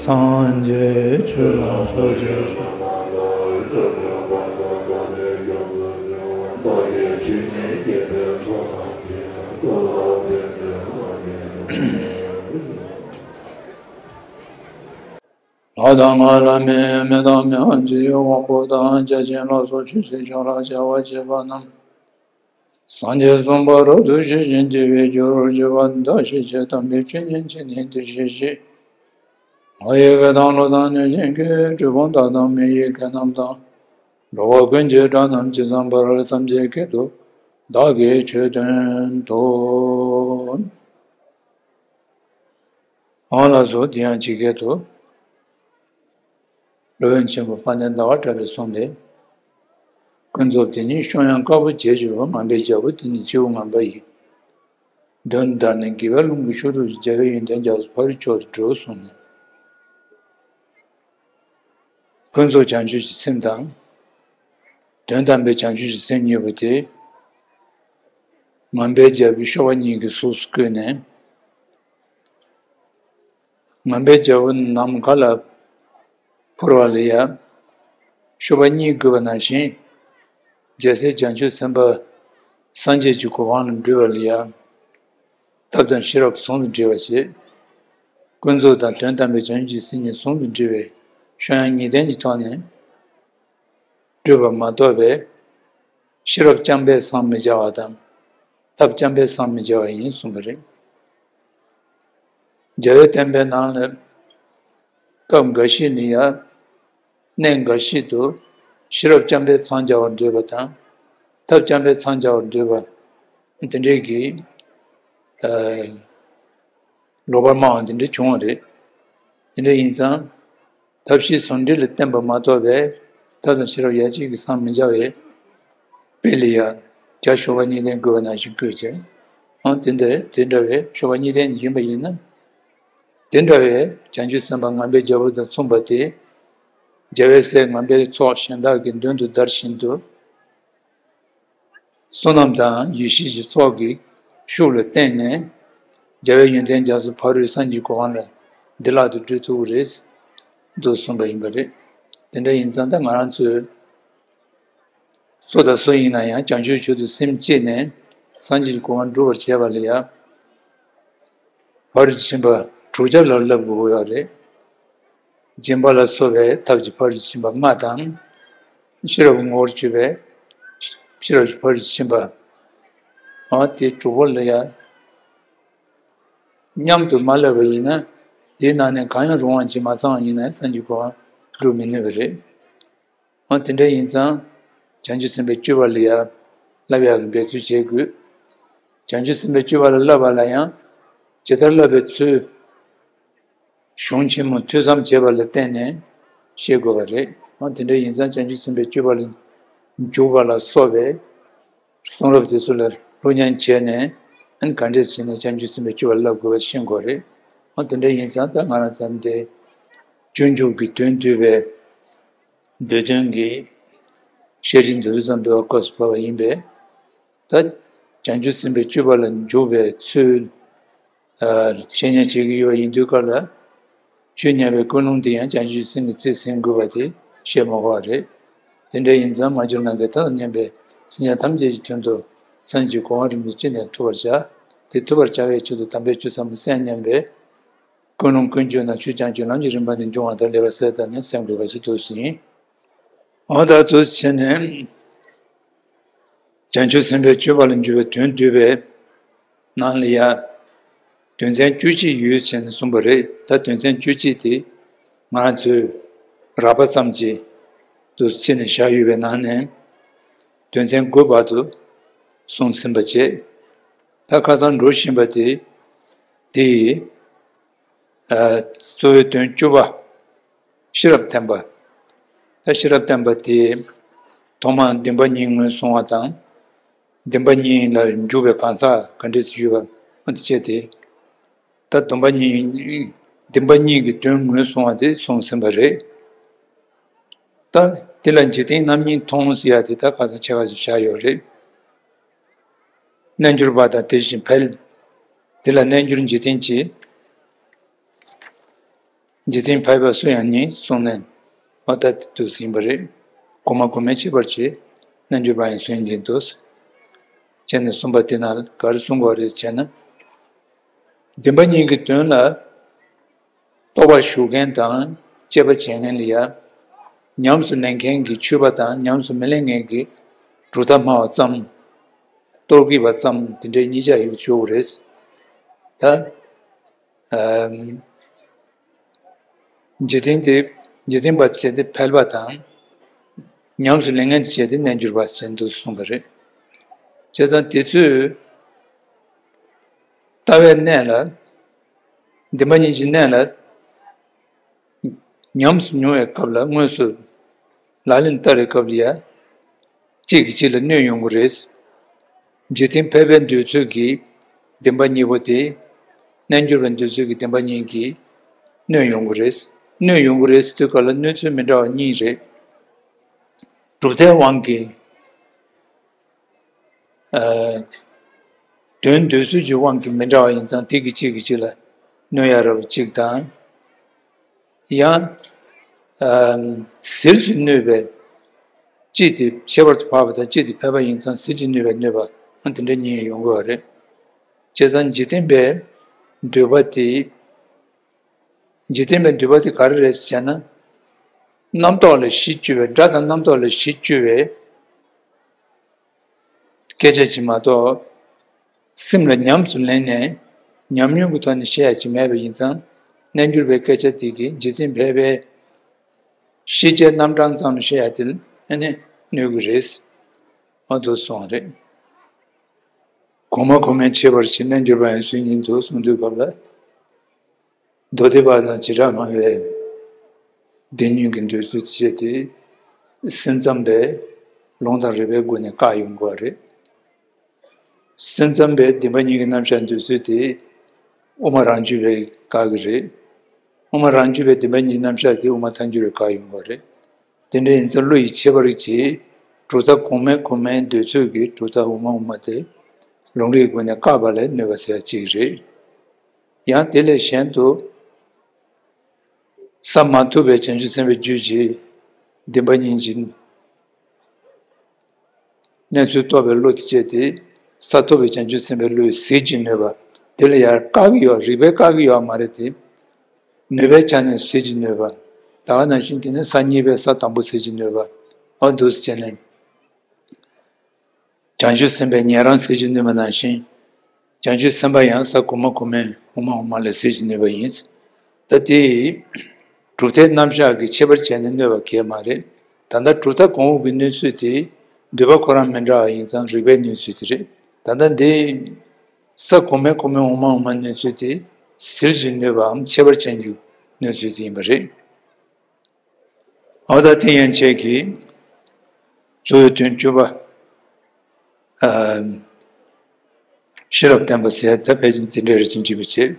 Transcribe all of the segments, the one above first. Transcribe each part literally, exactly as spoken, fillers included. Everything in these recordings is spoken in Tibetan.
སངས་རྒྱས་ཆོས་དང་ཕྱོགས་ཆོས་སོ། ལྷ་དང་ལྷ་མིན་མི་དང་མི་འམ་ཅི་ཡི་དབང་པོ་དང་བརྒྱ་བྱིན་ལ་སོགས་ཆོས་ཀྱི་མཆོག་ལ་བྱ་བ་བྱེད་པ་རྣམས། སངས་རྒྱས་གསུམ་པ་རབ་ཏུ་ཞི་ཞིང་བརྗིད་པའི་རྒྱུར་གྱུར་པ་བདག་གཞན་གྱི་དམ་པའི་ཆོས་ཉན་བྱེད་ནི་འདིར་གཤེགས་ཤིག། ང་ཡི་གེ་དང་བློ་དང་ནུས་ཤིང་གི་གྲུབ་པ་དག་དང་མི་ཡི་གེ་རྣམས་དང་། འགྲོ་བ་ཀུན་གྱི་སྒྲ་རྣམས་ཇི་ཙམ་པར་ཐམས་ཅད་སྐད་དུ་བདག་གིས་ཆོས་བསྟན་ཏོ། འོང་ལགས་སོ། དེ་ཡང་ཇི་སྐད་དུ། སློབ་དཔོན་ཆེན་པོ་དཔལ་ལྡན་ཟླ་བ་གྲགས་པས་གསུངས་ཏེ། ཀུན་རྫོབ་དེ་ཉིད་བཤང་ཡང་དཀར་པོ་བྱས་གྱུར་པ། ངན་པའི་རྒྱལ་པོ་དེ་ནི་སྤྱི་བོ་ངན་པ་ཡི། མདུན་བདར་ནས་དགེ་བའི་རླུང་གིས་ཤུགས་ཏུ་རྒྱལ་བའི་ཡོན་ཏན་རྒྱ་མཚོ་ཕ་རོལ་མཆོག་ཏུ་འགྲོ་གསུངས་ནས། ཀུན་རྫོབ་བྱང་ཆུབ་ཀྱི་སེམས་དང་། དོན་དམ་པའི་བྱང་ཆུབ་ཀྱི་སེམས་གཉིས་པོ་དེ། ངན་པའི་རྒྱལ་པོའི་གཤོག་པ་གཉིས་ཀྱིས་གཟུགས་སུ་བཀོད་ནས། ངན་པའི་རྒྱལ་པོ་ནམ་མཁའ་ལ་འཕུར་བ་ལ་ཡང་གཤོག་པ་གཉིས་དགོས་པ་ནང་བཞིན། རྒྱལ་སྲས་བྱང་ཆུབ་སེམས་དཔའ་སངས་རྒྱས་ཀྱི་གོ་འཕང་ལ་འགྲོ་བ་ལ་ཡང་ཐབས་དང་ཤེས་རབ་ཟུང་དུ་འབྲེལ་བ་བྱེད། ཀུན་རྫོབ་དང་དོན་དམ་པའི་བྱང་ཆུབ་ཀྱི་སེམས་གཉིས་ཟུང་དུ་འབྲེལ་བའི་བཤང་ཡང་གཉིས་ལྡན་གྱི་ཐོག་ནས། སྤྲོས་པ་མ་གཏོགས་པའི་ཤེས་རབ་རྐྱང་པས་བསམ་མི་བྱ་བ་དང་། ཐབས་རྐྱང་པས་བསམ་མི་བྱ་བ་ཡིན་གསུངས་པ་རེད། རྒྱལ་བའི་བསྟན་པའི་ནང་ལ་སྐབས་འགའ་ཞིག་ནི་ཡང་གནས་འགའ་ཞིག་ཏུ་ཤེས་རབ་རྐྱང་པས་འཚང་རྒྱ་བར་འདོད་པ་དང་། ཐབས་རྐྱང་པས་འཚང་རྒྱ་བར་འདོད་པ་དེ་འདྲའི་གི་ལོག་པར་སྨྲ་བ་དེ་འདྲ་བྱུང་བ་རེད། དེ་འདྲ་ཡིན་ཙང་། ཐབས་ཤེས་ཟུང་འབྲེལ་ལ་བརྟེན་པ་མ་གཏོགས་པའི་ཐབས་དང་ཤེས་རབ་ཡ་གཅིག་གིས་བསམ་མི་བྱ་བའི་དཔེ་ལ་ཡང་བྱ་གཤོག་པ་གཉིས་ལྡན་དགོས་པ་ནང་བཞིན་བཀོད་ཅིང་། འོ་དེ་འདྲ་དེ་འདྲ་བའི་གཤོག་པ་གཉིས་ལྡན་ཡིན་པ་ཡིན་ན། དེ་འདྲ་བའི་བྱང་ཆུབ་སེམས་དཔའ་ངན་པའི་རྒྱལ་པོ་དང་མཚུངས་པ་དེ། རྒྱལ་བའི་སྲས་ངན་པའི་ཚོགས་གཞན་དག་གི་མདུན་དུ་བདར་བཞིན་དུ། བསོད་ནམས་དང་ཡེ་ཤེས་ཀྱི་ཚོགས་ཀྱི་ཤུགས་ལ་བརྟེན་ནས། རྒྱལ་བའི་ཡོན་ཏན་རྒྱ་མཚོ་ཕ་རོལ་སངས་རྒྱས་གོ་འཕང་ལ་བདེ་བླག་ཏུ་འགྲོ་ཐུབ་ཀྱི་རེད། འདུག་གསུངས་པ་ཡིན་པ་རེད། དེ་འདྲ་ཡིན་ཙང་ད་ང་རང་ཚོས་སུ་དང་སུ་ཡིན་ན་ཡང་བྱང་ཆུབ་མཆོག་ཏུ་སེམས་བསྐྱེད་ནས་སངས་རྒྱས་ཀྱི་གོ་འཕང་སྒྲུབ་པར་བྱེད་པ་ལ་ཡང་། ཕ་རོལ་ཕྱིན་པ་དྲུག་ཆར་ལ་བསླབ་དགོས་ཡོད་རེད། སྦྱིན་པ་ལ་སོགས་པའི་ཐབས་ཀྱི་ཕ་རོལ་ཕྱིན་པ་ལྔ་དང་། ཤེས་རབ་ངོ་བོར་གྱུར་པའི་ཤེས་རབ་ཀྱི་ཕ་རོལ་ཕྱིན་པ། ཨ་དེ་དྲུག་པོ་ལ་ཡང་མཉམ་དུ་མ་བསླབ་པ་ཡིན་ན། དེའི་ནང་ནས་གང་ཡང་རུང་བ་ཅིག་མ་ཚང་བ་ཡིན་ན་སངས་རྒྱས་གོ་འཕང་སྒྲུབ་མི་ནུས་པ་རེད། འོ་དེ་འདྲ་ཡིན་ཙང་། བྱང་ཆུབ་སེམས་དཔའི་སྤྱོད་པ་ལ་ཡང་བསླབ་ཡག་གི་འབད་རྩོལ་བྱེད་དགོས། བྱང་ཆུབ་སེམས་དཔའི་སྤྱོད་པ་ལ་བསླབ་པ་ལ་ཡང་ཇི་ལྟར་བསླབ་པའི་ཚུལ། གཞུང་ཆེན་མོ་ཐོས་བསམ་བྱས་པ་ལ་བརྟེན་ནས་ཤེས་དགོས་པ་རེད། འོ་དེ་འདྲ་ཡིན་ཙང་བྱང་ཆུབ་སེམས་དཔའི་སྤྱོད་པ་ལ་འཇུག་པ་ལ་སོགས་པའི་གསུང་རབ་དེ་ཚོ་ལ་བློ་སྙིང་བྱས་ནས། ཨ་ནི་ག་འདྲས་བྱས་ནས་བྱང་ཆུབ་སེམས་དཔའི་སྤྱོད་པ་ལ་བསླབ་དགོས་པ་ཤེས་དགོས་རེད། འོ་དེ་འདྲ་ཡིན་ཙང་ད་ང་རང་ཚོ་འདི་སྤྱོད་འཇུག་གི་དོན་བསྡུས་པའི་མདོ་དོན་གྱི་བཤད་རིམ་འདི་ཚོ་ཙམ་འབད་བ་སྐབས་སུ་བབས་པ་ཡིན་པས། ད་བྱང་ཆུབ་སེམས་དཔའི་སྤྱོད་པ་ལ་འཇུག་པའི་ཚུལ། ཨ་བཤད་ཉན་བྱེད་ཀྱི་ཡོད་པ་ཡིན་དུས་སྐབས་ལ། ཆོས་ཉན་པའི་ཀུན་སློང་དེ་ཡང་བྱང་ཆུབ་སེམས་ཀྱི་རྩིས་ཟིན་དགོས་པ་དེ་བཤད་མ་དགོས་པ་རེད། དེ་འདྲ་ཡིན་ཙང་མ་གྱུར་ནམ་མཁའི་མཐའ་དང་མཉམ་པའི་སེམས་ཅན་ཐམས་ཅད་ཀྱི་དོན་དུ་སངས་རྒྱས་གོ་འཕང་རིན་པོ་ཆེ་ཅི་ནས་ཐོབ་པར་བྱ། དེ་ཐོབ་པར་བྱ་བའི་ཆེད་དུ་དམ་པའི་ཆོས་ཟབ་མོ་གསན་སྙམ་པའི་ཀུན་སློང་ཀུན་སྤྱོད་ནང་ཆོས་བྱང་ཆུབ་ལམ་གྱི་རིམ་པ་འདི་འབྱུང་བ་དང་ལེགས་པར་གསལ་བཏབ་ནས་གསན་དགོས་པ་ཞིག་འདུག་ཟིན། འོ་ད་ཚོད་བྱས་ནས། བྱང་ཆུབ་སེམས་དཔའི་སྤྱོད་པ་ལ་འཇུག་པའི་དོན་བསྡུས་པའི་ནང་ལ་ཡ། དོན་ཚན་བཅུ་གཅིག་ཡོད་ཅེས་ནས་གསུངས་པ་རེད། ད་དོན་ཚན་བཅུ་གཅིག་དེ་ང་རང་ཚོས་རགས་པ་ཙམ་ཅིག་ཏུ་ཕྱེ་ནས་བཞག་ཡོད་པའི་ནང་ནས་དོན་ཚན་དགུ་བར་དུ་གསུངས་ཟིན་པ་བྱས། ད་ཁ་སང་འགྲོ་བཞིན་པ་དེ་དེ་ཡི་གཙོ་བོའི་དོན་བཅུ་པ། ཤེས་རབ་བསྟན་པ། ད་ཤེས་རབ་བསྟན་པ་དེ་ཐོག་མར་བདེན་པ་གཉིས་ངོས་བཟུང་བ་དང་། བདེན་པ་གཉིས་ལ་འཇུག་པའི་གང་ཟག་ག་འདྲས་སུ་ཡོད་པ་དེ་བྱས་ཏེ། ད་བདེན་པ་གཉིས། བདེན་པ་གཉིས་ཀྱི་དོན་ངོས་བཟུང་བ་དེ་གསུངས་ཟིན་པ་རེད། ད་དེ་ལ་འཇིག་རྟེན་རྣམ་གཉིས་མཐོང་ཟེར་ཡ་དེ་ད་ཁ་སང་ཕྱེད་ཀ་ཞིག་བཞག་ཡོད་རེད། རྣལ་འབྱོར་པ་དང་དེ་བཞིན་འཕེལ། དེ་ལ་རྣལ་འབྱོར་འཇིག་རྟེན་གྱི། འཇིག་རྟེན་ཕལ་པ་སུ་ཡང་ཉིད་གསུངས་ནས། འོ་ད་དེ་འདུག་ཟིན་པ་རེད། གོང་མ་གོང་མས་ཁྱད་པར་ཆེ། རྣལ་འབྱོར་པ་ཡང་སུ་ཡང་ཉིད་འདུག་བྱས་ནས་གསུངས་པ་དེ་ན་ག་རེ་གསུང་དགོས་རེད་ཟེར་ན། བདེན་པ་གཉིས་ཀྱི་དོན་ལ་རྟོག་པ་ཞུགས་མཁན་དང་དཔྱད་པ་བྱེད་མཁན་ལ་ཡ། ཉམས་སུ་ལེན་མཁན་གྱིས་ཆོས་པ་དང་ཉམས་སུ་མི་ལེན་མཁན་གྱིས་གྲུབ་མཐའ་སྨྲ་བ་ཙམ། རྟོག་གེ་པ་ཙམ་དེ་འདྲའི་གཉིས་ཆ་ཡོད་ཆོག་གི་རེད། ད། ཨམ། འཇིག་རྟེན་དེ། འཇིག་རྟེན་པ་བྱས་ཏེ་ཕལ་པ་དང་། ཉམས་སུ་ལེན་མཁན་བྱས་ཏེ་རྣལ་འབྱོར་པ་ཟེར་འདུག་གསུངས་པ་རེད། བྱས་ཙང་དེ་ཚོས་ལྟ་བའི་གནས་ལ། བདེན་པ་གཉིས་ཀྱི་གནས་ལ་ཉམས་སུ་མྱོང་བའི་སྐབས་ལ་དངོས་སུ་ལག་ལེན་བསྟར་བའི་སྐབས་ལ་ཡ། གཅིག་གིས་གཅིག་ལ་གནོད་ཡོང་གི་རེད། འཇིག་རྟེན་ཕལ་པའི་འདོད་ཚུལ་གྱི་བདེན་པ་གཉིས་པོ་དེ། རྣལ་འབྱོར་པའི་འདོད་ཚུལ་གྱི་བདེན་པ་གཉིས་ཀྱིས་གནོད་ཡོང་གི་རེད། གནོད་ཡོང་གི་རེད་ཟེར་དུས་སྐབས་ལ་གནོད་ཚུལ་མི་འདྲ་བ་གཉིས་རེད། གྲུབ་མཐའི་དབང་གིས། ཨ། དོན་འདོད་ཚུལ་གྱི་དབང་གིས་མི་འདྲ་བ་ཡིན་ཙང་དེ་གིས་གཅིག་གིས་གཅིག་ལ་གནོད་ཡ་རབ་གཅིག་དང་། ཡང་། ཨ། ཟིལ་གྱིས་གནོད་པའི། གཅིག་དེ་ཁྱད་པར་དུ་འཕགས་པ་དང་གཅིག་དེ་ཕལ་པ་ཡིན་ཙང་ཟིལ་གྱིས་གནོད་པའི་གནོད་པ་ཨ་དེ་འདྲ་གཉིས་ཡོང་གི་ཡོད་རེད། བྱས་ཙང་འཇིག་རྟེན་པའི་འདོད་པ་དེ། འཇིག་རྟེན་པའི་འདོད་པ་དེ་ག་རེ་རེད་ཟེར་ན། རྣམ་རྟོག་ལ་གཞི་བཅོལ་བའི། སྒྲ་དང་རྣམ་རྟོག་ལ་གཞི་བཅོལ་བའི་སྐད་ཆ་ཅིག་མ་གཏོགས། སེམས་ལ་ཉམས་སུ་ལེན་ནས་ཉམས་མྱོང་གི་ཐོག་ནས་བཤད་ཡ་ཅིག་མེད་པ་ཡིན་ཙང་། རྣལ་འབྱོར་པའི་སྐད་ཆ་དེ་གིས་འཇིག་རྟེན་ཕལ་པའི་ཤེས་བྱའི་རྣམ་གྲངས་ཙམ་ལ་བཤད་ཡ་དེ་ལ་ཨ་ནི་གནོད་ཀྱི་རེད། འོ་འདུག་གསུངས་པ་རེད། གོང་མ་གོང་མས་ཁྱད་པར་ཆེ། རྣལ་འབྱོར་པ་ཡང་སུ་ཡིན་འདུག་གསུངས་དུས་སྐབས་ལ། མདོ་སྡེ་པ་དང་བྱེ་བྲག་སྨྲ་བའི་བདེན་གཉིས་ཀྱི་འདོད་ཚུལ་བྱས་ཏེ། སེམས་ཙམ་པས་ལུང་དང་རིགས་པའི་སྒོ་ནས་བཀག་ཡོང་དགོས་པ་རེད། སེམས་ཙམ་པས་བདེན་པ་གཉིས་ཀྱི་རྣམ་གཞག་འདོད་ཚུལ་དེ་དབུ་མ་རང་རྒྱུད་པས་བཀག་གི་རེད། དབུ་མ་རང་རྒྱུད་པས་བདེན་པ་གཉིས་ཀྱི་རྣམ་གཞག་དེ་དབུ་མ་ཐལ་འགྱུར་བས་བཀག་ཡོང་དགོས་པ་རེད། དེ་འདྲ་ཡིན་ཙང་བློ་ཡི་ཁྱད་པར་གྱིས་གྲུབ་མཐའ་གོང་མའི་གོང་མའི་འདོད་ཚུལ་གྱི་གྲུབ་མཐའ་དབུ་མ་དབུ་མ་དེ་ལུང་རིགས་སྒོ་ནས་བཀག་པ་ལས་གནོད་པ་ཟེར་ཡ་གཅིག་རེད། ཡང་དེ་ལས་གཞན་དུ། ས་མ་ཐོབ་པའི་བྱང་ཆུབ་སེམས་དཔའི་རྒྱུད་ཀྱི་བདེན་པ་གཉིས་ཀྱི་གནས་ཚུལ་རྟོགས་པའི་བློ་དེ་བསྐྱེད་དེ། ས་ཐོབ་པའི་བྱང་ཆུབ་སེམས་དཔའི་བློས་ཟིལ་གྱིས་གནོན་པ། དེ་ལ་ཡང་བཀག་གི་ཡོད། རིགས་པས་བཀག་གི་ཡོད་མ་རེད་དེ། ནུས་པའི་ཆ་ནས་ཟིལ་གྱིས་གནོན་པ། ད་ག་ནང་བཞིན་དེ་ནི་ས་གཉིས་པའི་ས་དང་པོ་ཟིལ་གྱིས་གནོན་པ། འོ་འདུག་སེ་བྱས་ནས། བྱང་ཆུབ་སེམས་དཔས་ཉན་རང་ཟིལ་གྱིས་གནོན་པ་ནང་བཞིན། བྱང་ཆུབ་སེམས་དཔའ་ཡང་ས་གོང་མ་གོང་མའི་དབུ་མ་དབུ་མ་ལ་ཟིལ་གྱིས་གནོན་པ་ཡིན། ད་དེ། གྲུབ་མཐའི་རྣམ་གཞག་གི་ཁྱད་པར་བྱས་ནས་གནོད་པ་གལ་མ་རེད། ད་ལྟ་གྲུབ་མཐའ་གོང་འོག་གི་གནོད་ཚུལ་དེ། འདོད་པ་ཁོ་རང་མི་འདྲ་བ་ཡིན་ཙང་རིགས་པའི་གནོད་ཚུལ་དེ་རེད། ད་ལྟ་འདི། ས་གོང་མའི་གོང་མའི་དབུ་མ་དབུ་མ་གནོད་ཚུལ་དེ། ཟིལ་གྱིས་གནོན་པའམ་ཁྱད་པར་ཅན་གྱི་གནོད་ཚུལ་དེ་ཡིན་པ་རེད། འོ་ད་དེ་ཡན་ཆད་ཀྱིས་གཙོ་བོའི་དོན་བཅུ་པ། ཨ། ཤེས་རབ་བསྟན་པ་ཟེར་ད་ཕལ་ཆེར་དེ་འདྲ་རེ་ཅིག་འགྲིག་པ་བྱེད།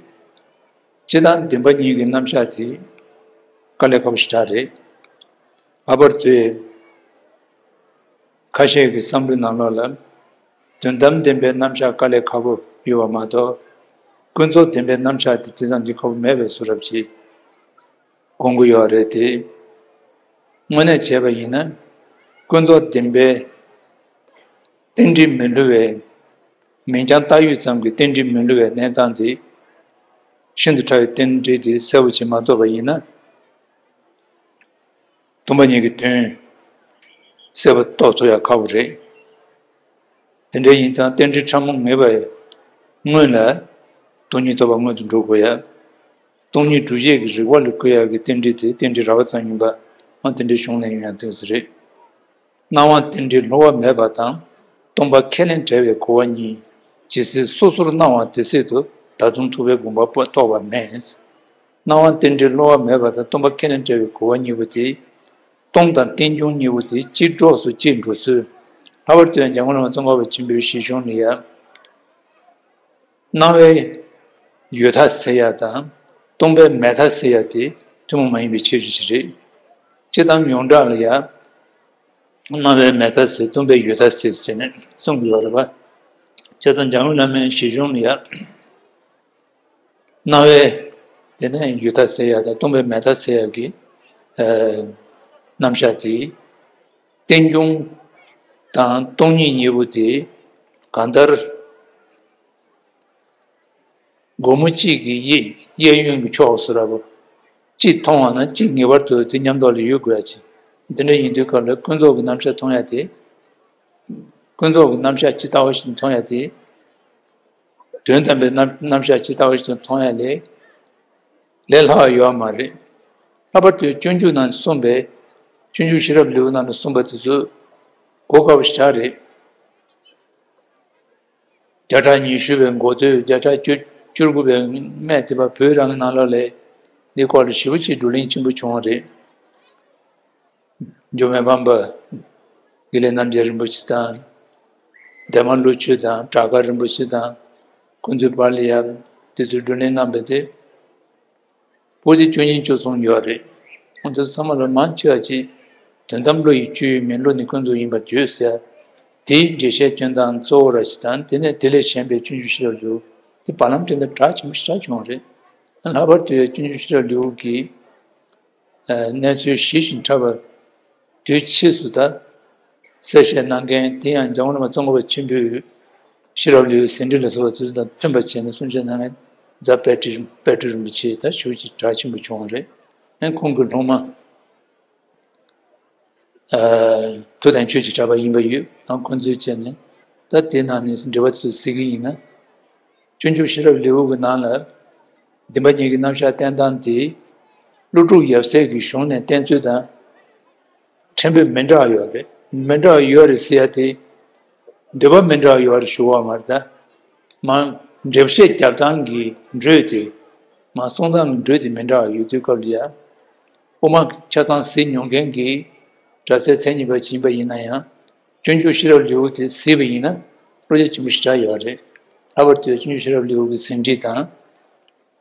སྤྱིར་བཏང་བདེན་པ་གཉིས་ཀྱི་རྣམ་གཞག་དེ་དཀའ་ལས་ཁག་པོ་ཞེ་དྲག་རེད། ལྷག་པར་དུ་ཁ་ཤས་ཀྱི་བསམ་བློའི་ནང་ལོགས་ལ་དོན་དམ་བདེན་པའི་རྣམ་གཞག་དཀའ་ལས་ཁག་པོ་ཡོད་པ་མ་གཏོགས། ཀུན་རྫོབ་བདེན་པའི་རྣམ་གཞག་དེ་དེ་ཙམ་གྱིས་ཁག་པོ་མེད་པའི་བཟོ་འདྲ་ཅིག་དགོངས་ཀྱི་ཡོད་རེད་དེ། དངོས་གནས་བྱས་པ་ཡིན་ན། ཀུན་རྫོབ་བདེན་པའི་རྟེན་འབྲེལ་མི་བསླུ་བའི། མིང་རྐྱང་བཏགས་ཡོད་ཙམ་གྱི་རྟེན་འབྲེལ་མི་བསླུ་བའི་གནས་སྟངས་དེ། ཤིན་ཏུ་ཕྲ་བའི་རྟེན་འབྲེལ་དེ་གསལ་པོ་ཅིག་མ་རྟོགས་པ་ཡིན་ན། སྟོང་པ་ཉིད་ཀྱི་དོན་གསལ་པོ་རྟོགས་ཐུབ་ཡ་ཁག་པོ་རེད། དེ་འདྲ་ཡིན་ཙང་རྟེན་འབྲེལ་ཕྲ་མོ་ངེས་པའི་སྔོན་ལ་སྟོང་ཉིད་རྟོགས་པ་སྔོན་དུ་འགྲོ་དགོས་ཡ། སྟོང་ཉིད་སྒྲུབ་བྱེད་ཀྱི་རིགས་པ་ལ་བཀོད་ཡག་གི་རྟེན་འབྲེལ་དེ་རྟེན་འབྲེལ་རགས་པ་ཙམ་ཡིན་པ། འོ་དེ་འདྲའི་གཞུང་ལས་ཡོང་ཡག་དོན་ཟེར་རེད། སྣང་བ་རྟེན་འབྲེལ་སླུ་བ་མེད་པ་དང་། སྟོང་པ་ཁས་ལེན་བྲལ་བའི་གོ་བ་གཉིས། ཇི་སྲིད་སོ་སོར་སྣང་བ་དེ་སྲིད་དུ། ད་དུང་ཐུབ་པའི་དགོངས་པ་རྟོགས་པ་མེད། སྣང་བ་རྟེན་འབྲེལ་སླུ་བ་མེད་པ་དང་སྟོང་པ་ཁས་ལེན་བྲལ་བའི་གོ་བ་གཉིས་པོ་དེ། སྟོང་དང་རྟེན་འབྱུང་གཉིས་པོ་དེ་གཅིག་གྲོགས་སུ་གཅིག་འགྲོ་ཚུལ། ལྷག་པར་དུ་ཡང་འཇམ་མགོན་བླ་མ་ཙོང་ཁ་པ་ཆེན་པོའི་བཞེད་གཞུང་ལ་ཡང་། སྣང་བའི་ཡོད་མཐའ་སེལ་ཡ་དང་། སྟོང་པའི་མེད་མཐའ་སེལ་ཡ་དེ་ཐུན་མོང་མ་ཡིན་པའི་ཁྱད་ཆོས་ཤིག་རེད། སྤྱིར་བཏང་ཡོངས་གྲགས་ལ་ཡང་། སྣང་བའི་མེད་མཐའ་སེལ། སྟོང་པའི་ཡོད་མཐའ་སེལ་ཟེར་ནས་གསུང་གི་ཡོད་རེད་པ། བྱས་ཙང་འཇམ་མགོན་བླ་མའི་བཞེད་གཞུང་ལ་ཡང་། སྣང་བའི་ དེ་ནས་ཡུལ་མཐའ་ཟེར་ཡག་དང་སྟོང་པའི་མེད་མཐའ་ཟེར་ཡག་གི་ཨ་རྣམ་གཞག་དེ། རྟེན་འབྱུང་དང་སྟོང་ཉིད་གཉིས་པོ་དེ་གང་ལྟར་སྒོ་མོ་གཅིག་གི་གཡས་གཡས་གཡོན་གྱི་ཕྱོགས་སུ་ར་བོ་གཅིག་མཐོང་བ་ན་གཅིག་ངེས་པར་དུ་དེ་མཉམ་དུ་ལ་ཡོད་དགོས་ཡ་ཅིག་དེ་འདྲ་ཡིན་དུས་སྐབས་ལ་ཀུན་རྫོབ་ཀྱི་རྣམ་གཞག་མཐོང་ཡ་དེ། ཀུན་རྫོབ་ཀྱི་རྣམ་གཞག་ཇི་ལྟ་བ་བཞིན་མཐོང་ཡ་དེ། དོན་དམ་པའི་རྣམ་རྣམ་གཞག་ཇི་ལྟ་བ་བཞིན་མཐོང་ཡ་ལས། ལས་སླ་བ་ཡོད་མ་རེད། ལྷག་པར་དུ་སྤྱོད་འཇུག་ནང་གསུངས་པའི་སྤྱོད་འཇུག་ཤེས་རབ་ལེའུ་ནང་དུ་གསུངས་པ་དེ་ཚོ་གོ་དཀའ་བ་ཞེ་དྲག་རེད། བརྒྱ་ཕྲག་ཉི་ཤུ་པའི་འགོ་སྟོད། བརྒྱ་ཕྲག་བཅུ་བཅུ་དགུ་པའི་སྨད་དེ་བར་བོད་རང་གི་ནང་ལོགས་ལ་འདི་སྐོར་ལ་ཞེ་པོ་ཅིག་བགྲོ་གླེང་ཆེན་པོ་བྱུང་བ་རེད། འགྱུར་མེད་འཕགས་པ་དགེ་ལེགས་རྣམ་རྒྱལ་རིན་པོ་ཆེ་དང་། འདན་མ་ཀླུ་ཆོས་དང་བྲག་དཀར་རིན་པོ་ཆེ་དང་། ཁོང་ཚོའི་བར་ལ་ཡང་དེ་ཚོའི་བགྲོ་གླེང་གནང་བ་དེ། པོ་ཏི་བཅུ་གཉིས་བཅུ་གསུམ་ཡོད་རེད། ཁོང་ཚོ་ཚང་མ་ལ་མང་ཆེ་བ་ཅིག་དོན་དམ་བློ་ཡི་སྤྱོད་ཡུལ་མིན། བློ་ནི་ཀུན་རྫོབ་ཡིན་པར་བརྗོད་ཟེར། དེའི་འགྲེལ་བཤད་སྐྱོན་སྟངས་གཙོ་བོ་ར་ཞིག་དང་། དེ་ནས་དེ་ལས་གཞན་པའི་སྤྱོད་འཇུག་ཤེས་རབ་ལེའུ་དེ་བར་ལམ་དེ་ལ་གྲགས་ཆེན་པོ་ཞེ་དྲག་བྱུང་བ་རེད། ལྷག་པར་དུ་སྤྱོད་འཇུག་ཤེས་རབ་ལེའུ་གི་གནས་ཚུལ་ཞིབ་ཅིང་ཕྲ་བ་དུས་ཕྱིས་སུ་ད་གསལ་བཤད་གནང་མཁན་དེ་ཡང་འཇམ་མགོན་བླ་མ་ཙོང་ཁ་པ་ཆེན་པོས་ཤེས་རབ་ལེའུ་ཟིན་བྲིས་ལ་སོགས་པ་དེ་ཚོ་དང་མཐུན་པར་བྱས་ནས་གསུང་བཤད་གནང་མཁན་རྫ་དཔལ་སྤྲུལ་དཔལ་སྤྲུལ་རིན་པོ་ཆེ་ད་ཞེ་པོ་ཅིག་གྲགས་ཆེན་པོ་བྱུང་བ་རེད། ཨ་ཁོང་གི་སློབ་མ་ཐུབ་བསྟན་ཆོས་ཀྱི་གྲགས་པ་ཡིན་པ་ཡོད་དང་། ཁོང་ཚོས་བྱས་ནས་ད་དེ་ནང་ནས་འགྲེལ་པ་ཚོ་གཟིགས་ཀྱི་ཡིན་ན། སྤྱོད་འཇུག་ཤེས་རབ་ལེའུ་གི་ནང་ལ་བདེན་པ་གཉིས་ཀྱི་རྣམ་གཞག་བསྟན་སྟངས་དེ་ཀླུ་སྒྲུབ་ཡབ་སྲས་ཀྱི་གཞུང་ནས་བསྟན་ཚུལ་དང་ཕྲན་བུ་མི་འདྲ་བ་ཡོད་རེད། མི་འདྲ་བ་ཡོད་རེད་ཟེར་ཡ་དེ་འདོད་པ་མི་འདྲ་བ་ཡོད་རེད་ཞུ་བ་མ་རེད་ད། མ་འགྲེལ་བཤད་རྒྱབ་སྟངས་ཀྱི་འགྲོས་དེ། མ་གསུང་སྟངས་ཀྱི་འགྲོས་དེ་མི་འདྲ་བ་ཡོད་དུས་སྐབས་ལ་ཡ། དབུ་མ་ཆ་ཚང་གཟིགས་མྱོང་མཁན་གྱི་གྲྭ་སའི་མཚན་ཉིད་པ་ཅིག་ཡིན་པ་ཡིན་ན་ཡང་། སྤྱོད་འཇུག་ཤེས་རབ་ལེའུ་དེ་གཟིགས་པ་ཡིན་ན་བློ་རྒྱ་ཆེན་པོ་ཞེ་དྲག་ཡོད་རེད། ལྷག་པར་དུ་སྤྱོད་འཇུག་ཤེས་རབ་ལེའུ་གི་ཟིན་བྲིས་དང་།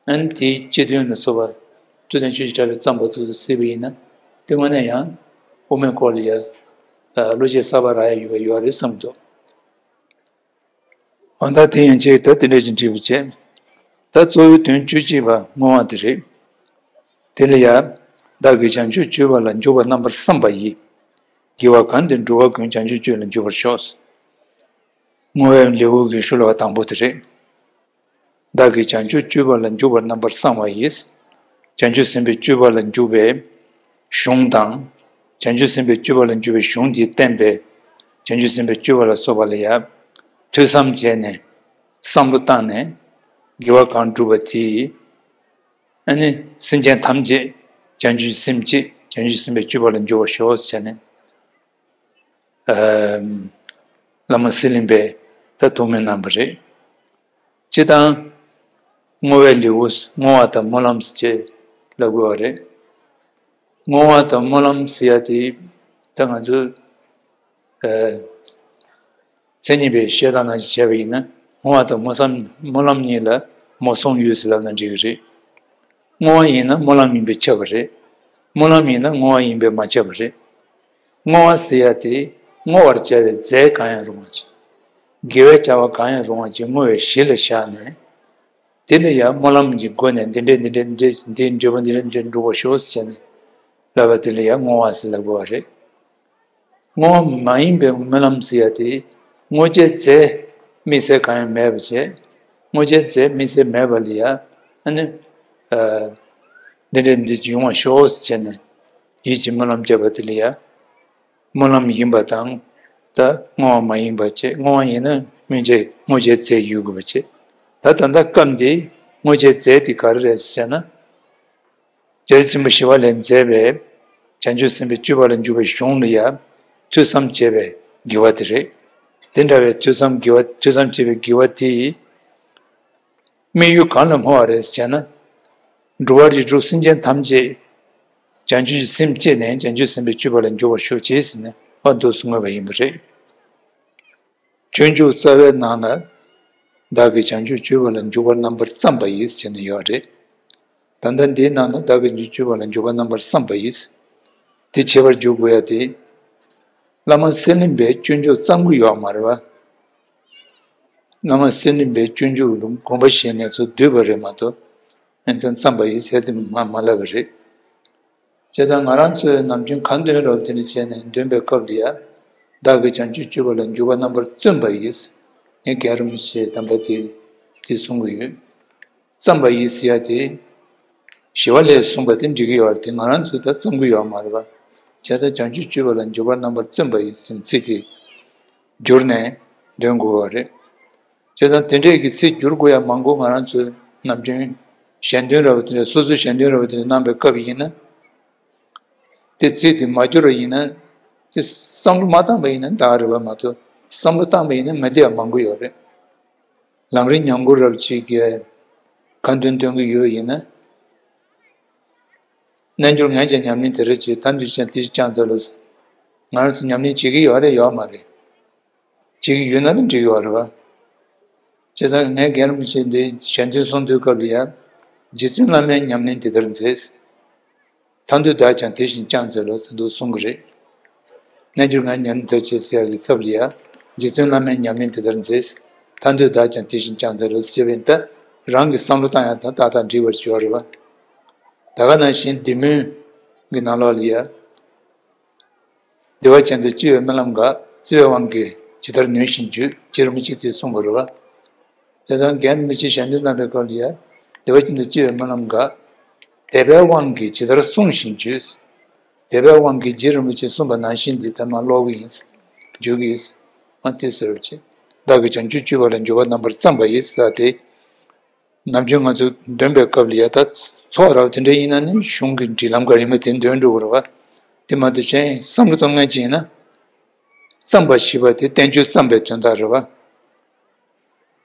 ཨ་ནི་དེའི་སྤྱི་དོན་ལ་སོགས་པ་ཐུབ་བསྟན་ཆོས་ཀྱི་གྲགས་པས་བརྩམས་པ་ཚོ་གཟིགས་པ་ཡིན་ན། དེ་དངོས་གནས་ཡང་དབུ་མའི་སྐོར་ལ་ཡ་བློ་སྐྱེད་གསར་པ་རག་ཡ་ཡོད་པ་ཡོད་རེད་བསམ་འདུག་འོ་ད་དེ་ཡན་ཆད་ད་དེ་འདྲ་ཞིག་འགྲིག་པ་བྱས། ད་གཙོ་བོའི་དོན་བཅུ་གཅིག་པ་བསྔོ་བ་དེ་རེད། དེ་ལ་ཡང་། བདག་གིས་བྱང་ཆུབ་སྤྱོད་པ་ལ་འཇུག་པ་རྣམ་པར་བསམས་པ་ཡིས། དགེ་བ་གང་དེ་འགྲུབ་པ་ཀུན་བྱང་ཆུབ་སྤྱོད་ལ་འཇུག་པར་ཤོག་བསྔོ་བའི་ལེའུ་གི་ཤོ་ལོ་ཀ་དང་པོ་དེ་རེད། བདག་གིས་བྱང་ཆུབ་སྤྱོད་པ་ལ་འཇུག་པ་རྣམ་པར་བསམས་པ་ཡིས། བྱང་ཆུབ་སེམས་དཔའི་སྤྱོད་པ་ལ་འཇུག་པའི་གཞུང་དང་། བྱང་ཆུབ་སེམས་དཔའི་སྤྱོད་པ་ལ་འཇུག་པའི་གཞུང་དེས་བསྟན་པའི་བྱང་ཆུབ་སེམས་དཔའི་སྤྱོད་པ་ལ་སོགས་པ་ལ་ཡང་ཐོས་བསམ་བྱས་ནས་བསམ་བློ་བཏང་ནས་དགེ་བ་གང་བསྒྲུབས་པ་དེས། ཨ་ནི་སེམས་ཅན་ཐམས་ཅད་བྱང་ཆུབ་སེམས་བསྐྱེད། བྱང་ཆུབ་སེམས་དཔའི་སྤྱོད་པ་ལ་འཇུག་པར་ཤོག་ཟེར་ནས། ཨ་བླ་མ་གསེར་གླིང་པས་ད་ཐུགས་སྨོན་གནང་བ་རེད། སྤྱིར་བཏང་བསྔོ་བའི་ལེའུ་བསྔོ་བ་དང་སྨོན་ལམ་ཞེས་ལབ་དགོས་པ་རེད། བསྔོ་བ་དང་སྨོན་ལམ་ཟེར་ཡ་དེ་ད་ང་ཚོས་ཨ་མཚན་ཉིད་པའི་བཤད་སྟངས་ནང་བཞིན་བྱས་པ་ཡིན་ན། བསྔོ་བ་དང་སྨོན་བསམ་སྨོན་ལམ་གཉིས་ལ་སྨོན་གསུམ་ཡོད་ཟེར་ལབ་ན་འགྲིག་གི་རེད། བསྔོ་བ་ཡིན་ན་སྨོན་ལམ་ཡིན་པས་ཁྱབ་པ་རེད། སྨོན་ལམ་ཡིན་ན་བསྔོ་བ་ཡིན་པས་མ་ཁྱབ་པ་རེད། བསྔོ་བ་ཟེར་ཡ་དེ་བསྔོ་བར་བྱ་བའི་རྫས་གང་ཡང་རུང་བ་ཅིག་དགེ་བའི་བྱ་བ་གང་ཡང་རུང་བ་ཅིག་བསྔོ་བའི་གཞི་ལ་བཞག་ནས། དེ་ལ་ཡང་སྨོན་ལམ་གྱི་སྒོ་ནས་འདི་འདྲས་འདི་འདྲས་འདི་འདྲས་འདིའི་འབྲས་བུ་འདི་འདྲས་འདི་འདྲས་འགྲུབ་པར་ཤོག་ཟེར་ནས་ལབ་པ་དེ་ལ་ཡང་བསྔོ་བ་ཟེར་ལབ་དགོས་པ་རེད། བསྔོ་བ་མ་ཡིན་པའི་སྨོན་ལམ་ཟེར་ཡ་དེ་བསྔོ་བྱའི་རྫས་དམིགས་བསལ་གང་ཡང་མེད་པ་བྱས། བསྔོ་བྱའི་རྫས་དམིགས་བསལ་མེད་པ་ལ་ཡང་ཨ་ནི་ཨ་འདི་འདྲས་འདི་ཡོང་བར་ཤོག་ཟེར་ནས་ཡིད་ཀྱི་སྨོན་ལམ་བརྒྱབ་པ་དེ་ལ་ཡང་། སྨོན་ལམ་ཡིན་པ་དང་། ད་བསྔོ་བ་མ་ཡིན་པ་བྱས། བསྔོ་བ་ཡིན་ན་སྨོན་བྱའི་བསྔོ་བྱའི་རྫས་ཡོད་དགོས་པ་བྱས། ད་ད་ལྟ་སྐབས་འདིའི་བསྔོ་བྱའི་རྫས་དེ་ག་རེ་རེད་ཟེར་ན། རྒྱལ་སྲས་ཆེན་པོ་ཞི་བ་ལྷས་མཛད་པའི་བྱང་ཆུབ་སེམས་དཔའི་སྤྱོད་པ་ལ་འཇུག་པའི་གཞུང་ལ་ཡང་ཐོས་བསམ་བྱས་པའི་དགེ་བ་དེ་རེད། དེ་འདྲ་བའི་ཐོས་བསམ་དགེ་བ་ཐོས་བསམ་བྱས་པའི་དགེ་བ་དེ། དམིགས་ཡུལ་གང་ལ་བསྔོ་བ་རེད་ཟེར་ན། འགྲོ་བ་རིགས་དྲུག་སེམས་ཅན་ཐམས་ཅད་བྱང་ཆུབ་ཀྱི་སེམས་བསྐྱེད་ནས་བྱང་ཆུབ་སེམས་དཔའི་སྤྱོད་པ་ལ་འཇུག་པར་ཤོག་ཅེས་ཟེར་ནས་འོ་འདུག་སེ་བསྔོས་པ་ཡིན་པ་རེད། སྤྱོད་འཇུག་རྩ་བའི་ནང་ལ། བདག་གིས་བྱང་ཆུབ་སྤྱོད་པ་ལ་འཇུག་པ་རྣམ་པར་བསམས་པ་ཡིས་ཟེར་ནས་ཡོད་རེད། ད་ལྟ་འདིའི་ནང་ན་བདག་གིས་བྱང་ཆུབ་སྤྱོད་པ་ལ་འཇུག་པ་རྣམ་པར་བསམས་པ་ཡིས། དེ་བྱེད་པར་འཇུག་དགོས་ཡ་དེ། བླ་མ་གསེར་གླིང་པའི་སྤྱོད་འཇུག་བརྩམས་ཀྱི་ཡོད་མ་རེད་བ། བླ་མ་གསེར་གླིང་པའི་སྤྱོད་འཇུག་ལ་དགོངས་པ་བཞེས་ནས་ཚུར་བསྡུས་པ་རེད་མ་གཏོགས། ཨེ་ཙང་བརྩམས་པ་ཡིན་ཟེར་དེ་མ་མ་ལབ་པ་རེད། བྱས་ཙང་ང་རང་ཚོས་ནམ་རྒྱུན་ཁ་འདོན་རབ་དེ་འདྲ་བྱས་ནས་འདོན་པའི་སྐབས་ལ་ཡ། བདག་གིས་བྱང་ཆུབ་སྤྱོད་པ་ལ་འཇུག་པ་རྣམ་པར་བརྩོན་པ་ཡིས། ངས་རྒན་རིན་པོ་ཆེ་དམ་པ་དེ་དེ་གསུང་གི་ཡོད། བརྩམས་པ་ཡིས་ཟེར་ཡ་དེ། ཞི་བ་ལྷས་གསུངས་པ་དེ་འགྲིག་གི་ཡོད་རེད་དེ། ང་རང་ཚོས་ད་བརྩམས་གི་ཡོད་མ་རེད་པ། བྱས་ཙང་བྱང་ཆུབ་སྤྱོད་པ་ལ་འཇུག་པ་རྣམ་པར་བརྩོན་པ་ཡིས་ཟེར་ཚིག་དེ་བསྒྱུར་ནས་འདོན་དགོས་པ་རེད། བྱས་ཙང་དེ་འདྲས་ཀྱི་ཚིག་བསྒྱུར་དགོས་ཡ་མང་པོ་ང་རང་ཚོས་ནམ་རྒྱུན་ཞལ་འདོན་རབ་དེ་འདྲ་སོ་སོའི་ཞལ་འདོན་རབ་དེ་འདྲ་གནང་པའི་སྐབས་ཡིན་ན། དེ་ཚིག་དེ་མ་བསྒྱུར་བ་ཡིན་ན། དེ་བསམ་བློ་མ་བཏང་པ་ཡིན་ན་འདག་རེད་པ་མ་གཏོགས། བསམ་བློ་བཏང་པ་ཡིན་ན་མི་བདེ་བ་མང་པོ་ཡོད་རེད། ལམ་རིམ་ཉམས་མགུར་རབ་ཅིག་གི་ཁ་འདོན་འདོན་གྱི་ཡོད་པ་ཡིན་ན། རྣལ་འབྱོར་ངས་ཀྱང་ཉམས་ལེན་དེ་རེ་བྱེད། ད་འདུས་ཀྱང་དེ་བཞིན་སྐྱོང་མཛད་ལོ། ང་རང་ཚོ་ཉམས་ལེན་བྱེད་ཀྱི་ཡོད་རེད་ཡོད་མ་རེད། བྱེད་ཀྱི་ཡོད་ན་ནི་འགྲིག་གི་ཡོད་རེད་པ། བྱས་ཙང་ངས་རྒན་རིན་པོ་ཆེ་འདི་ཞལ་འདོན་གསུང་དུས་སྐབས་ལ་ཡ། རྗེ་བཙུན་བླ་མའི་ཉམས་ལེན་དེ་ལྟར་མཛད། ཐར་འདོད་བདག་ཀྱང་དེ་བཞིན་སྐྱོང་མཛད་ལོ་ཟེར་འདུག་གསུང་གི་རེད། རྣལ་འབྱོར་ངས་ཉམས་ལེན་དེ་ལྟར་བྱེད་ཟེར་ཡག་གི་ཚབ་ལ་ཡ། རྗེ་བཙུན་བླ་མའི་ཉམས་ལེན་དེ་ལྟར་མཛད། ཐར་འདོད་བདག་ཀྱང་དེ་བཞིན་སྐྱོང་མཛད་ལོ་ཟེར་བས་ད། རང་གི་བསམ་བློ་བཏང་ཡག་དང་ཏག་ཏག་འགྲིག་པར་གྱུར་རེད་པ། ད་ག་ནང་བཞིན་བདེ་སྨོན་གྱི་ནང་ལོགས་ལ་ཡ། བདེ་བ་ཅན་དུ་སྤྱི་བོའི་སྨོན་ལམ་འགགས། བརྩེ་བའི་དབང་གིས་ཇི་ལྟར་ནུས་བཞིན་བརྗོད། ཅེས་རིན་པོ་ཆེས་དེ་གསུངས་པ་རེད་པ། དེ་ཙང་རྒན་རིན་པོ་ཆེས་ཞལ་འདོན་གནང་པའི་སྐབས་ལ་ཡ། བདེ་བ་ཅན་དུ་སྤྱི་བོའི་སྨོན་ལམ་འགགས། དད་པའི་དབང་གིས་ཇི་ལྟར་གསུངས་བཞིན་བརྗོད། དད་པའི་དབང་གིས་རྗེ་རིན་པོ་ཆེས་གསུངས་པ་ནང་བཞིན་འདི་ལྟར་མ་ཀློག་གི་ཡིན། བརྗོད་ཀྱི་ཡིན། ཨ་དེ་ཟེར་བ་ཅིག་བདག་གིས་བྱང་ཆུབ་སྤྱོད་པ་ལ་འཇུག་པ་རྣམ་པར་བརྩམས་པ་ཡིས་ཟེར་ཏེ། ནམ་རྒྱུན་ང་ཚོ་འདོན་པའི་སྐབས་ལ་ཡ་ད་ཚོགས་རབ་དེ་འདྲ་ཡིན་ན་ནི་གཞུང་གི་སྒྲིག་ལམ་ག་རེ་མ་དེ་འདོན་འགྲོ་གི་རེད་པ། དེ་མ་གཏོགས་གཞན་བསམ་བློ་གཏོང་མཁན་ཅིག་ཡིན་ན། བརྩམས་པ་ཞེས་པ་དེ་བསྟན་བཅོས་བརྩམས་པའི་དོན་དག་རེད་པ།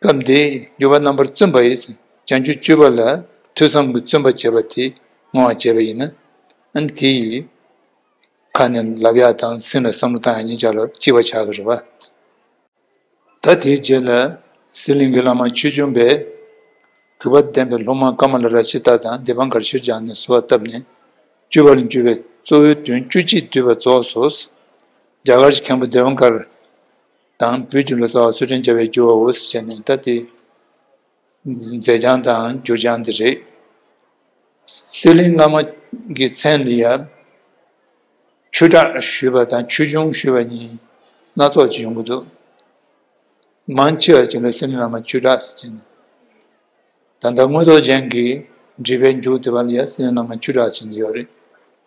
སྐབས་འདིའི་འགྱུར་བ་རྣམ་པར་བརྩམས་པ་ཡིས་བྱང་ཆུབ་སྤྱོད་པ་ལ་ཐོས་བསམ་གྱི་བརྩོན་པ་བྱས་པ་དེ་བསྔོ་བ་བྱས་པ་ཡིན་ན། ཨ་ནི་དེ་ཡིས་ཁ་ནས་ལབ་ཡག་དང་སེམས་ལ་བསམ་བློ་བཏང་ཡག་གཉིས་ཆར་ལ་གཅིག་པ་ཆགས་ཀྱི་རེད་པ། ད་དེའི་རྗེས་ལ་ཟི་ལིང་གི་བླ་མ་ཆོས་སྐྱོང་པས་གུས་པ་ལྡན་པའི་སློབ་མ་ཀ་མ་ལ་ར་ཤི་ཏ་དང་དི་པང་ཀར་ཤིར་ཇཱན་ནས་གསོལ་བ་བཏབ་ནས་སྤྱོད་པ་ལ་འཇུག་པའི་གཙོ་བོའི་དོན་བཅུ་གཅིག་བསྡུས་པ་རྫོགས་སོ། རྒྱ་གར་གྱི་མཁན་པོ་དི་པང་ཀར་དང་བོད་ཀྱི་ལོ་ཙཱ་བ་སུ་ཕྲེང་རྒྱལ་བས་བསྒྱུར་བའོ་ཞེས་ནས་ད་དེ། མཛད་བྱང་དང་བསྒྱུར་བྱང་འདི་རེད། གསེར་གླིང་བླ་མ་གི་མཚན་འདི་ཡང་ཆོས་གྲགས་ཞུས་པ་དང་ཆོས་སྐྱོང་ཞུས་པ་གཉིས་སྣ་ཚོགས་ཀྱི་ཡོང་གི་འདུག་མང་ཆེ་བ་ཅིག་ལ་གསེར་གླིང་བླ་མ་ཆོས་གྲགས་ཟེར་གྱི་འདུག་ད་ལྟ་མངོན་རྟོགས་རྒྱན་གྱི་འགྲེལ་པའི་མཇུག་དེ་བ་ལ་ཡང་གསེར་གླིང་བླ་མ་ཆོས་གྲགས་ཟེར་གྱི་ཡོད་རེད།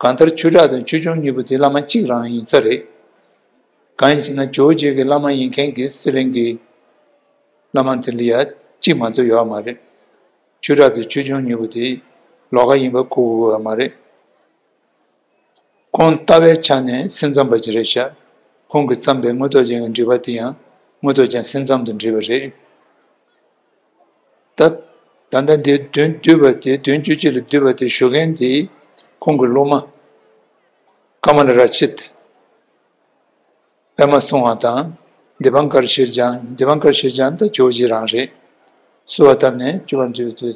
གང་ལྟར་ཆོས་གྲགས་དང་ཆོས་སྐྱོང་གཉིས་པོ་དེ་བླ་མ་གཅིག་རང་ཡིན་ས་རེད། གང་ཡིན་ཞེ་ན་ཇོ་བོ་རྗེ་གི་བླ་མ་ཡིན་མཁན་གྱི་གསེར་གླིང་གི་བླ་མ་དེ་ལ་ཡ་གཅིག་མ་གཏོགས་ཡོད་མ་རེད། ཆོས་གྲགས་དང་ཆོས་སྐྱོང་གཉིས་པོ་དེ་ལོགས་ཀ་ཡིན་པ་གོ་དགོས་ཡོད་མ་རེད། ཁོང་ལྟ་བའི་ཆ་ནས་སེམས་ཙམ་པ་ཅིག་རེད་ཤག་ཁོང་གིས་བརྩམས་པའི་མངོན་རྟོགས་རྒྱན་གྱི་འགྲེལ་པ་དེ་ཡང་མངོན་རྟོགས་རྒྱན་སེམས་ཙམ་དུ་འགྲེལ་བ་རེད། ད་ད་ལྟ་འདིར་དོན་བསྡུས་པ་དེ་དོན་བཅུ་གཅིག་ལ་བསྡུས་པ་དེ་ཞུ་མཁན་དེ་ཁོང་གི་སློབ་མ་ཀ་མ་ལ་ར་ཤིད། པདྨ་སྲུང་བ་དང་། དི་པང་ཀར་ཤིར་ཇཱན། དི་པང་ཀར་ཤིར་ཇཱན་ད་ཇོ་བོ་རྗེ་རང་རེད། གསོལ་བ་བཏབ་ནས་སྤྱོད་པར་འཇུག་ཏུ།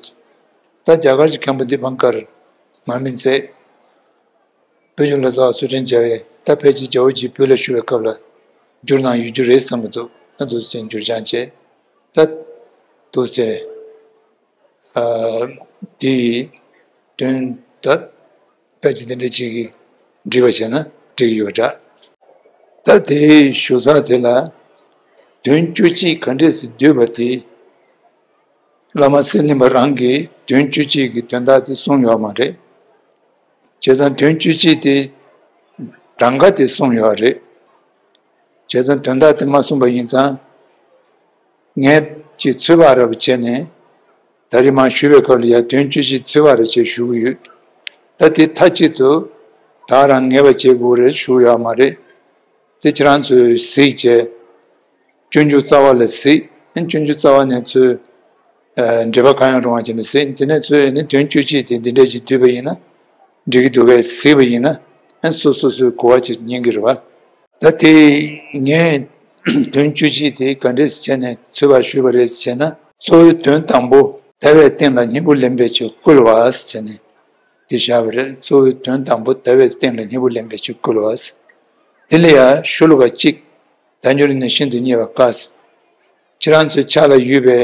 ད་རྒྱ་གར་གྱི་མཁན་པོ་དི་པང་ཀར་མ་མིན་ཚེ། བོད་ཀྱི་ལོ་ཙཱ་བ་སུ་ཕྲེང་རྒྱལ་བས་ད་ཕལ་ཆེར་ཇོ་བོ་རྗེ་བོད་ལ་བཞུགས་པའི་སྐབས་ལ་བསྒྱུར་གནང་ཡོད་རྒྱུ་རེད་བསམ་གྱི་འདུག་ད་འདུག་སེ་བསྒྱུར་སྦྱང་བྱས། ད་འདུག་སེ། ཨ། དེ་ཡི་དོན་ད་ཕལ་ཆེར་དེ་འདྲ་ཅིག་གིས་འགྲེལ་པ་བྱས་ན་འགྲིག་གི་ཡོད་པ་འདྲ། ད་དེའི་ཞུ་ཚགས་དེ་ལ་དོན་བཅུ་གཅིག་ག་འདྲས་སེ་བསྡུས་པ་དེ་བླ་མ་གསེར་གླིང་པ་རང་གིས་དོན་བཅུ་གཅིག་གི་དོན་དག་དེ་གསུངས་ཡོད་མ་རེད། བྱས་ཙང་དོན་བཅུ་གཅིག་དེ་གྲངས་ཀ་དེ་གསུངས་ཡོད་རེད། བྱས་ཙང་དོན་དག་དེ་མ་གསུངས་པ་ཡིན་ཙང་། ངས་ཀྱིས་ཚོད་དཔག་ར་བ་བྱས་ནས་ད་རེས་མར་ཞུ་བའི་སྐབས་ལ་ཡ་དོན་བཅུ་གཅིག་ཚོད་དཔག་ར་བྱས་ཞུ་གི་ཡོད། ད་དེ་མཐའ་གཅིག་ཏུ་ད་རང་ངེས་པ་བྱེད་དགོས་རེད་ཞུ་ཡོད་མ་རེད། དེ་ཁྱེད་རང་ཚོས་གཟིགས་བྱས། སྤྱོད་འཇུག་རྩ་བ་ལ་གཟིགས། སྤྱོད་འཇུག་རྩ་བ་ནས་ཚོས། ཨ། འགྲེལ་པ་གང་ཡང་རུང་བ་བྱས་ནས་གཟིགས། དེ་ནས་ཚོས་ནི་དོན་བཅུ་གཅིག་དེ་འདི་འདྲ་ཞིག་བསྡུས་པ་ཡིན་ན་འགྲིག་གི་འདུག་གས་གཟིགས་པ་ཡིན་ན། ཨ། སོ་སོ་སོའི་གོ་བ་ཅིག་རྙེད་ཀྱི་རེད་བ། ད་དེ་ངས་དོན་བཅུ་གཅིག་དེ་ག་འདྲས་བྱས་ནས་ཚོད་དཔག་ཞུས་པ་རེད་ཟེར་ན། གཙོ་བོའི་དོན་དང་པོ་ཟླ་བའི་སྟེང་ལ་སྙིང་པོ་ལེན་པའི་ཕྱིར་བསྐུལ་བ་ཟེར་ནས་དེ་བཞག་པ་རེད། གཙོ་བོའི་དོན་དང་པོ་ཟླ་བའི་སྟེང་ལ་སྙིང་པོ་ལེན་པའི་ཕྱིར་བསྐུལ་བ་ཟེར། དེ་ལ་ཡང་ཤོ་ལོ་ཀ་གཅིག་བརྡ་སྦྱོར་ནི་ཤིན་ཏུ་རྙེད་པ་དཀའ་ཟེར། ཁྱེད་རང་ཚོའི་ཕྱག་ལ་ཡོད་པའི་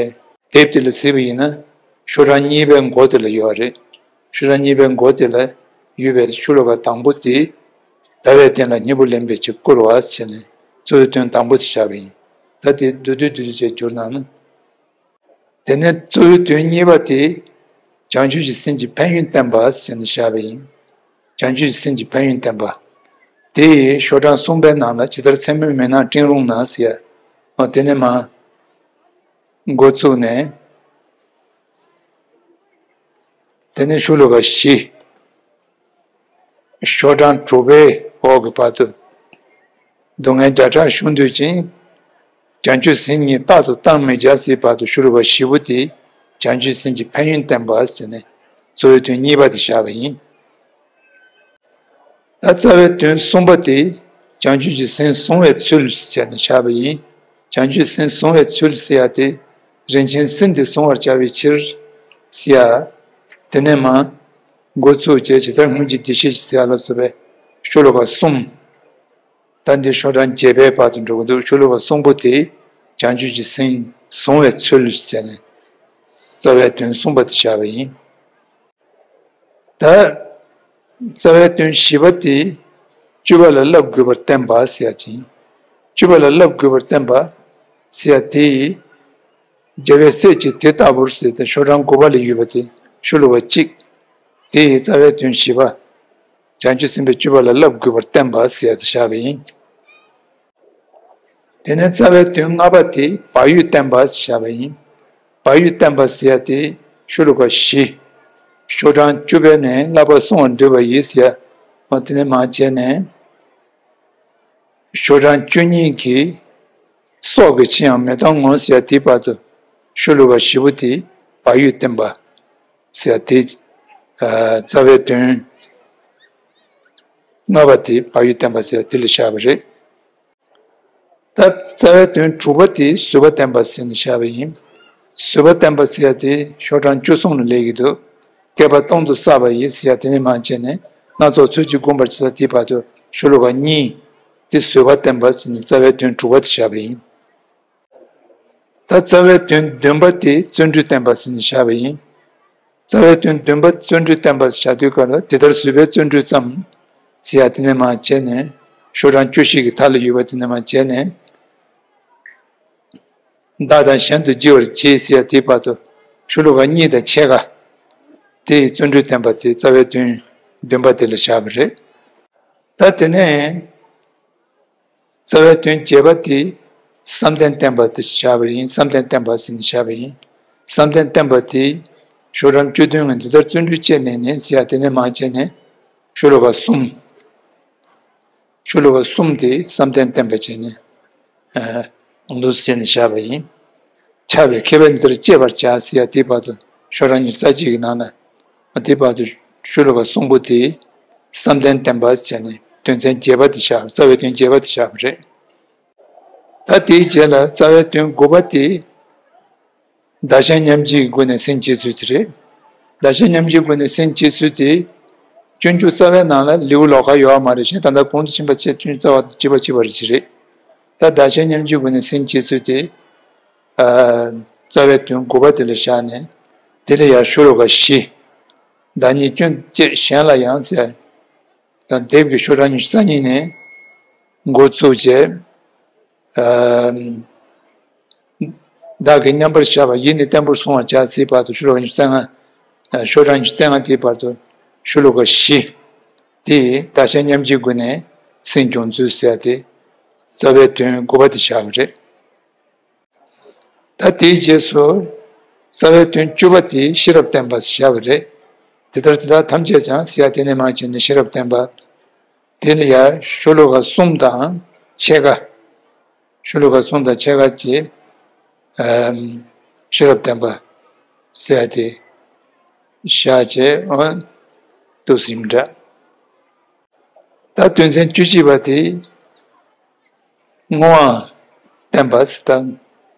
དེབ་དེ་ལ་གཟིགས་པ་ཡིན་ན། ཤོག་གྲངས་གཉིས་པའི་མགོ་དེ་ལ་ཡོད་རེད། ཤོག་གྲངས་གཉིས་པའི་མགོ་དེ་ལ་ཡོད་པའི་ཤོ་ལོ་ཀ་དང་པོ་དེ། ཟླ་བའི་སྟེང་ལ་སྙིང་པོ་ལེན་པའི་ཕྱིར་བསྐུར་བ་ཟེར་ནས་གཙོ་བོའི་དོན་དང་པོ་དེ་བཞག་པ་ཡིན། ད་དེ་བསྡུས་བསྡུས་བསྡུས་བསྡུས་བྱས་བསྒྱུར་ན་ནི། དེ་ནས་གཙོ་བོའི་དོན་གཉིས་པ་དེ། བྱང་ཆུབ་ཀྱི་སེམས་ཀྱི་ཕན་ཡོན་བསྟན་པ་ཟེར་ནས་བཞག་པ་ཡིན། བྱང་ཆུབ་ཀྱི་སེམས་ཀྱི་ཕན་ཡོན་བསྟན་པ། དེ་ཡི་ཤོག་གྲངས་གསུམ་པའི་ནང་ལ་ཇི་ལྟར་མཚན་མོའི་མུན་ནག་སྤྲིན་རུང་ན་ཟེར་ཡ། འོ་དེ་ནས་མར་འགོ་བཙུགས་ནས། དེ་ནས་ཤོ་ལོ་ཀ་བཞི། ཤོག་གྲངས་དྲུག་པའི་འོག་གི་བར་དུ། སྡུག་བསྔལ་བརྒྱ་ཕྲག་ཞུ་འདོད་ཅིང་། བྱང་ཆུབ་སེམས་ཉིད་རྟག་ཏུ་བཏང་མི་བྱ་ཟེར་བར་དུ་ཤོ་ལོ་ཀ་བཞི་པོ་དེ་བྱང་ཆུབ་སེམས་ཀྱི་ཕན་ཡོན་བསྟན་པ་ཟེར་ནས་གཙོ་བོའི་དོན་གཉིས་པ་དེ་བཞག་པ་ཡིན། ད་རྩ་བའི་དོན་གསུམ་པ་དེ་བྱང་ཆུབ་ཀྱི་སེམས་བཟུང་བའི་ཚུལ་ཟེར་ནས་བཞག་པ་ཡིན། བྱང་ཆུབ་སེམས་བཟུང་བའི་ཚུལ་ཟེར་ཡ་དེ་རིན་ཆེན་སེམས་དེ་བཟུང་བར་བྱ་བའི་ཕྱིར་ཟེར་ཡ། དེ་ནས་མར་འགོ་བཙུགས་བྱས་ཇི་ལྟར་སྔོན་གྱི་བདེ་གཤེགས་ཀྱིས་ཟེར་ཡ་ལ་སོགས་པའི་ཤོ་ལོ་ཀ་གསུམ། ད་འདི་ཤོག་གྲངས་བརྒྱད་པའི་བར་དུ་འགྲོ་གི་འདུག་ཤོ་ལོ་ཀ་གསུམ་པོ་དེ་བྱང་ཆུབ་ཀྱི་སེམས་བཟུང་བའི་ཚུལ་ཟེར་ནས་རྩ་བའི་དོན་གསུམ་པ་དེ་བཞག་པ་ཡིན། ད་རྩ་བའི་དོན་བཞི་པ་དེ་སྤྱོད་པ་ལ་བསླབ་དགོས་པར་བསྟན་པ་ཟེར་ཡ་ཅིང་། སྤྱོད་པ་ལ་བསླབ་དགོས་པར་བསྟན་པ་ཟེར་ཡ་དེ་ཡིས། རྒྱལ་བའི་སྲས་ཀྱིས་དེ་ལྟ་བུར་ཟེར་ཏེ་ཤོག་གྲངས་དགུ་པ་ལ་ཡོད་པ་དེ་ཤོ་ལོ་ཀ་གཅིག་དེ་ཡི་རྩ་བའི་དོན་བཞི་པ། བྱང་ཆུབ་སེམས་དཔའི་སྤྱོད་པ་ལ་བསླབ་དགོས་པར་བསྟན་པ་ཟེར་ཡ་དེ་བཞག་པ་ཡིན། དེ་ནས་རྩ་བའི་དོན་ལྔ་པ་དེ་བག་ཡོད་བསྟན་པ་ཟེར་བཞག་པ་ཡིན། བག་ཡོད་བསྟན་པ་ཟེར་ཡ་དེ་ཤོ་ལོ་ཀ་བཞི། ཤོག་གྲངས་བཅུ་པའི་ནས་བསླབ་པ་བསྲུང་བར་འདོད་པ་ཡིས་ཟེར་ཡ། འོ་དེ་ནས་མར་བྱས་ནས། ཤོག་གྲངས་བཅུ་གཉིས་ཀྱི། སྲོག་གི་ཕྱིར་ཡང་མི་གཏོང་ངོ་ཟེར་ཡ་དེའི་བར་དུ་ཤོ་ལོ་ཀ་བཞི་པོ་དེ་བག་ཡོད་བསྟན་པ་ཟེར་ཡ་དེ། ཨ་རྩ་བའི་དོན་ལྔ་པ་དེ་བག་ཡོད་བསྟན་པ་ཟེར་ཡ་དེ་ལ་བཞག་པ་རེད། ད་རྩ་བའི་དོན་དྲུག་པ་དེ་བཟོད་པ་བསྟན་པ་ཟེར་ནས་བཞག་པ་ཡིན། བཟོད་པ་བསྟན་པ་ཟེར་ཡ་དེ་ཤོག་གྲངས་བཅུ་གསུམ་ལ་སླེབས་ཀྱི་འདུག་བསྐལ་པ་སྟོང་དུ་བསགས་པ་ཡིས་ཟེར་ཡ་དེ་ནས་མར་བྱས་ནས་སྣ་ཚོགས་ཚུལ་གྱིས་བསྒོམ་པར་བྱེད་ས་དེའི་བར་དུ་ཤོ་ལོ་ཀ་གཉིས། དེ་བཟོད་པ་བསྟན་པ་ཟེར་ནས་རྩ་བའི་དོན་དྲུག་པ་དེ་བཞག་པ་ཡིན། ད་རྩ་བའི་དོན་བདུན་པ་དེ་བརྩོན་འགྲུས་བསྟན་པ་ཟེར་ནས་བཞག་པ་ཡིན། རྩ་བའི་དོན་བདུན་པ་བརྩོན་འགྲུས་བསྟན་པ་ཟེར་བཞག་དུས་སྐབས་ལ་དེ་ལྟར་བཟོད་པའི་བརྩོན་འགྲུས་ཙམ་ཟེར་ཡ་དེ་ནས་མར་བྱས་ནས་ཤོག་གྲངས་བཅུ་བཞི་གི་མཐའ་ལ་ཡོད་པ་དེ་ནས་མར་བྱས་ནས། བདག་དང་གཞན་དུ་བགྱི་བར་བྱེད་ཟེར་ཡ་དེའི་བར་དུ་ཤོ་ལོ་ཀ་གཉིས་དང་ཕྱེད་ཀ་དེ་ཡི་བརྩོན་འགྲུས་བསྟན་པ་དེ་རྩ་བའི་དོན་བདུན་པ་དེ་ལ་བཞག་པ་རེད། ད་དེ་ནས་རྩ་བའི་དོན་བརྒྱད་པ་དེ་བསམ་གཏན་བསྟན་པ་དེ་བཞག་པ་ཡིན། བསམ་གཏན་བསྟན་པ་ཟེར་ནས་བཞག་པ་ཡིན། བསམ་གཏན་བསྟན་པ་དེ་ཤོག་གྲངས་བཅུ་བདུན་ལ་འདི་ལྟར་བརྩོན་འགྲུས་བསྐྱེད་ནས་ནི་ཟེར་ཡ་དེ་ནས་མར་བྱས་ནས་ཤོ་ལོ་ཀ་གསུམ། ཤོ་ལོ་ཀ་གསུམ་དེ་བསམ་གཏན་བསྟན་པ་བྱས་ནས། ཨ་འདུག་ཟེར་ནས་བཞག་པ་ཡིན། ཆགས་པའི་ཁྱད་པར་འདི་ལྟར་བསྐྱེད་པར་བྱ་ཟེར་ཡ་དེའི་བར་དུ་ཤོག་གྲངས་ཉི་ཤུ་རྩ་གཅིག་གི་ནང་ལ། དེའི་བར་དུ་ཤོ་ལོ་ཀ་གསུམ་པོ་དེ་བསམ་གཏན་བསྟན་པ་བྱས་ནས་དོན་ཚན་བརྒྱད་པ་དེ་བཞག་རྩ་བའི་དོན་བརྒྱད་པ་དེ་བཞག་པ་རེད། ད་དེའི་རྗེས་ལ་རྩ་བའི་དོན་དགུ་པ་དེ། བདག་གཞན་མཉམ་བརྗེའི་སྒོ་ནས་སེམས་བསྐྱེད་ཚུལ་དེ་རེད། བདག་གཞན་མཉམ་བརྗེའི་སྒོ་ནས་སེམས་བསྐྱེད་ཚུལ་དེ། སྤྱོད་འཇུག་རྩ་བའི་ནང་ལ་ལེའུ་ལོགས་ཀ་ཡོད་པ་མ་རེད། གཞན་ད་ལྟ་གོང་དུ་ཕྱིན་པ་བཅས་སྤྱོད་འཇུག་རྩ་བ་དང་བཅས་པ་གཅིག་པ་རེད་ཅི་རེད། ད་བདག་གཞན་མཉམ་བརྗེའི་སྒོ་ནས་སེམས་བསྐྱེད་ཚུལ་དེ། ཨ་རྩ་བའི་དོན་དགུ་པ་དེ་ལ་བཞག་ནས། དེ་ལ་ཡང་ཤོ་ལོ་ཀ་བཞི། བདག་ཉིད་སྐྱོན་བཅས་གཞན་ལ་ཡང་ཟེར། དང་དེབ་ཀྱི་ཤོག་གྲངས་ཉི་ཤུ་རྩ་གཉིས་ནས་འགོ་བཙུགས་བྱས། ཨ་བདག་གིས་མཉམ་པར་བཞག་པ་ཡིད་ནི་བརྟན་པོར་བཟུང་བར་བྱ་ཟེར་བར་དུ་ཤོ་ལོ་ཀ་ཉི་ཤུ་རྩ་ལྔ། ཨ་ཤོག་གྲངས་ཉི་ཤུ་རྩ་ལྔ་དེའི་བར་དུ་ཤོ་ལོ་ཀ་བཞི། དེ་བདག་གཞན་མཉམ་བརྗེའི་སྒོ་ནས་སེམས་སྐྱོང་ཚུལ་ཟེར་ཏེ། རྩ་བའི་དོན་དགུ་པ་དེ་བཞག་པ་རེད། ད་དེའི་རྗེས་སུ། རྩ་བའི་དོན་བཅུ་པ་དེ་ཤེས་རབ་བསྟན་པ་ཞེས་བྱ་བ་རེད། དེ་ལྟར་དེ་དག་ཐམས་ཅད་ཀྱང་ཟེར་ཡ་དེ་ནས་མར་བྱས་ནས་ཤེས་རབ་བསྟན་པ། དེ་ལ་ཡང་ཤོ་ལོ་ཀ་གསུམ་དང་ཕྱེད་ཀ་ཤོ་ལོ་ཀ་གསུམ་དང་ཕྱེད་ཀ་ཅིག་ཨམ་ཤེས་རབ་བསྟན་པ་ཟེར་ཡ་དེ་བཞག་བྱས་འོ་འདུག་སེ་ཡིན་འདྲ། ད་དོན་ཚན་བཅུ་གཅིག་པ་དེ། བསྔོ་བ་བསྟན་པ་ཟེར་ད།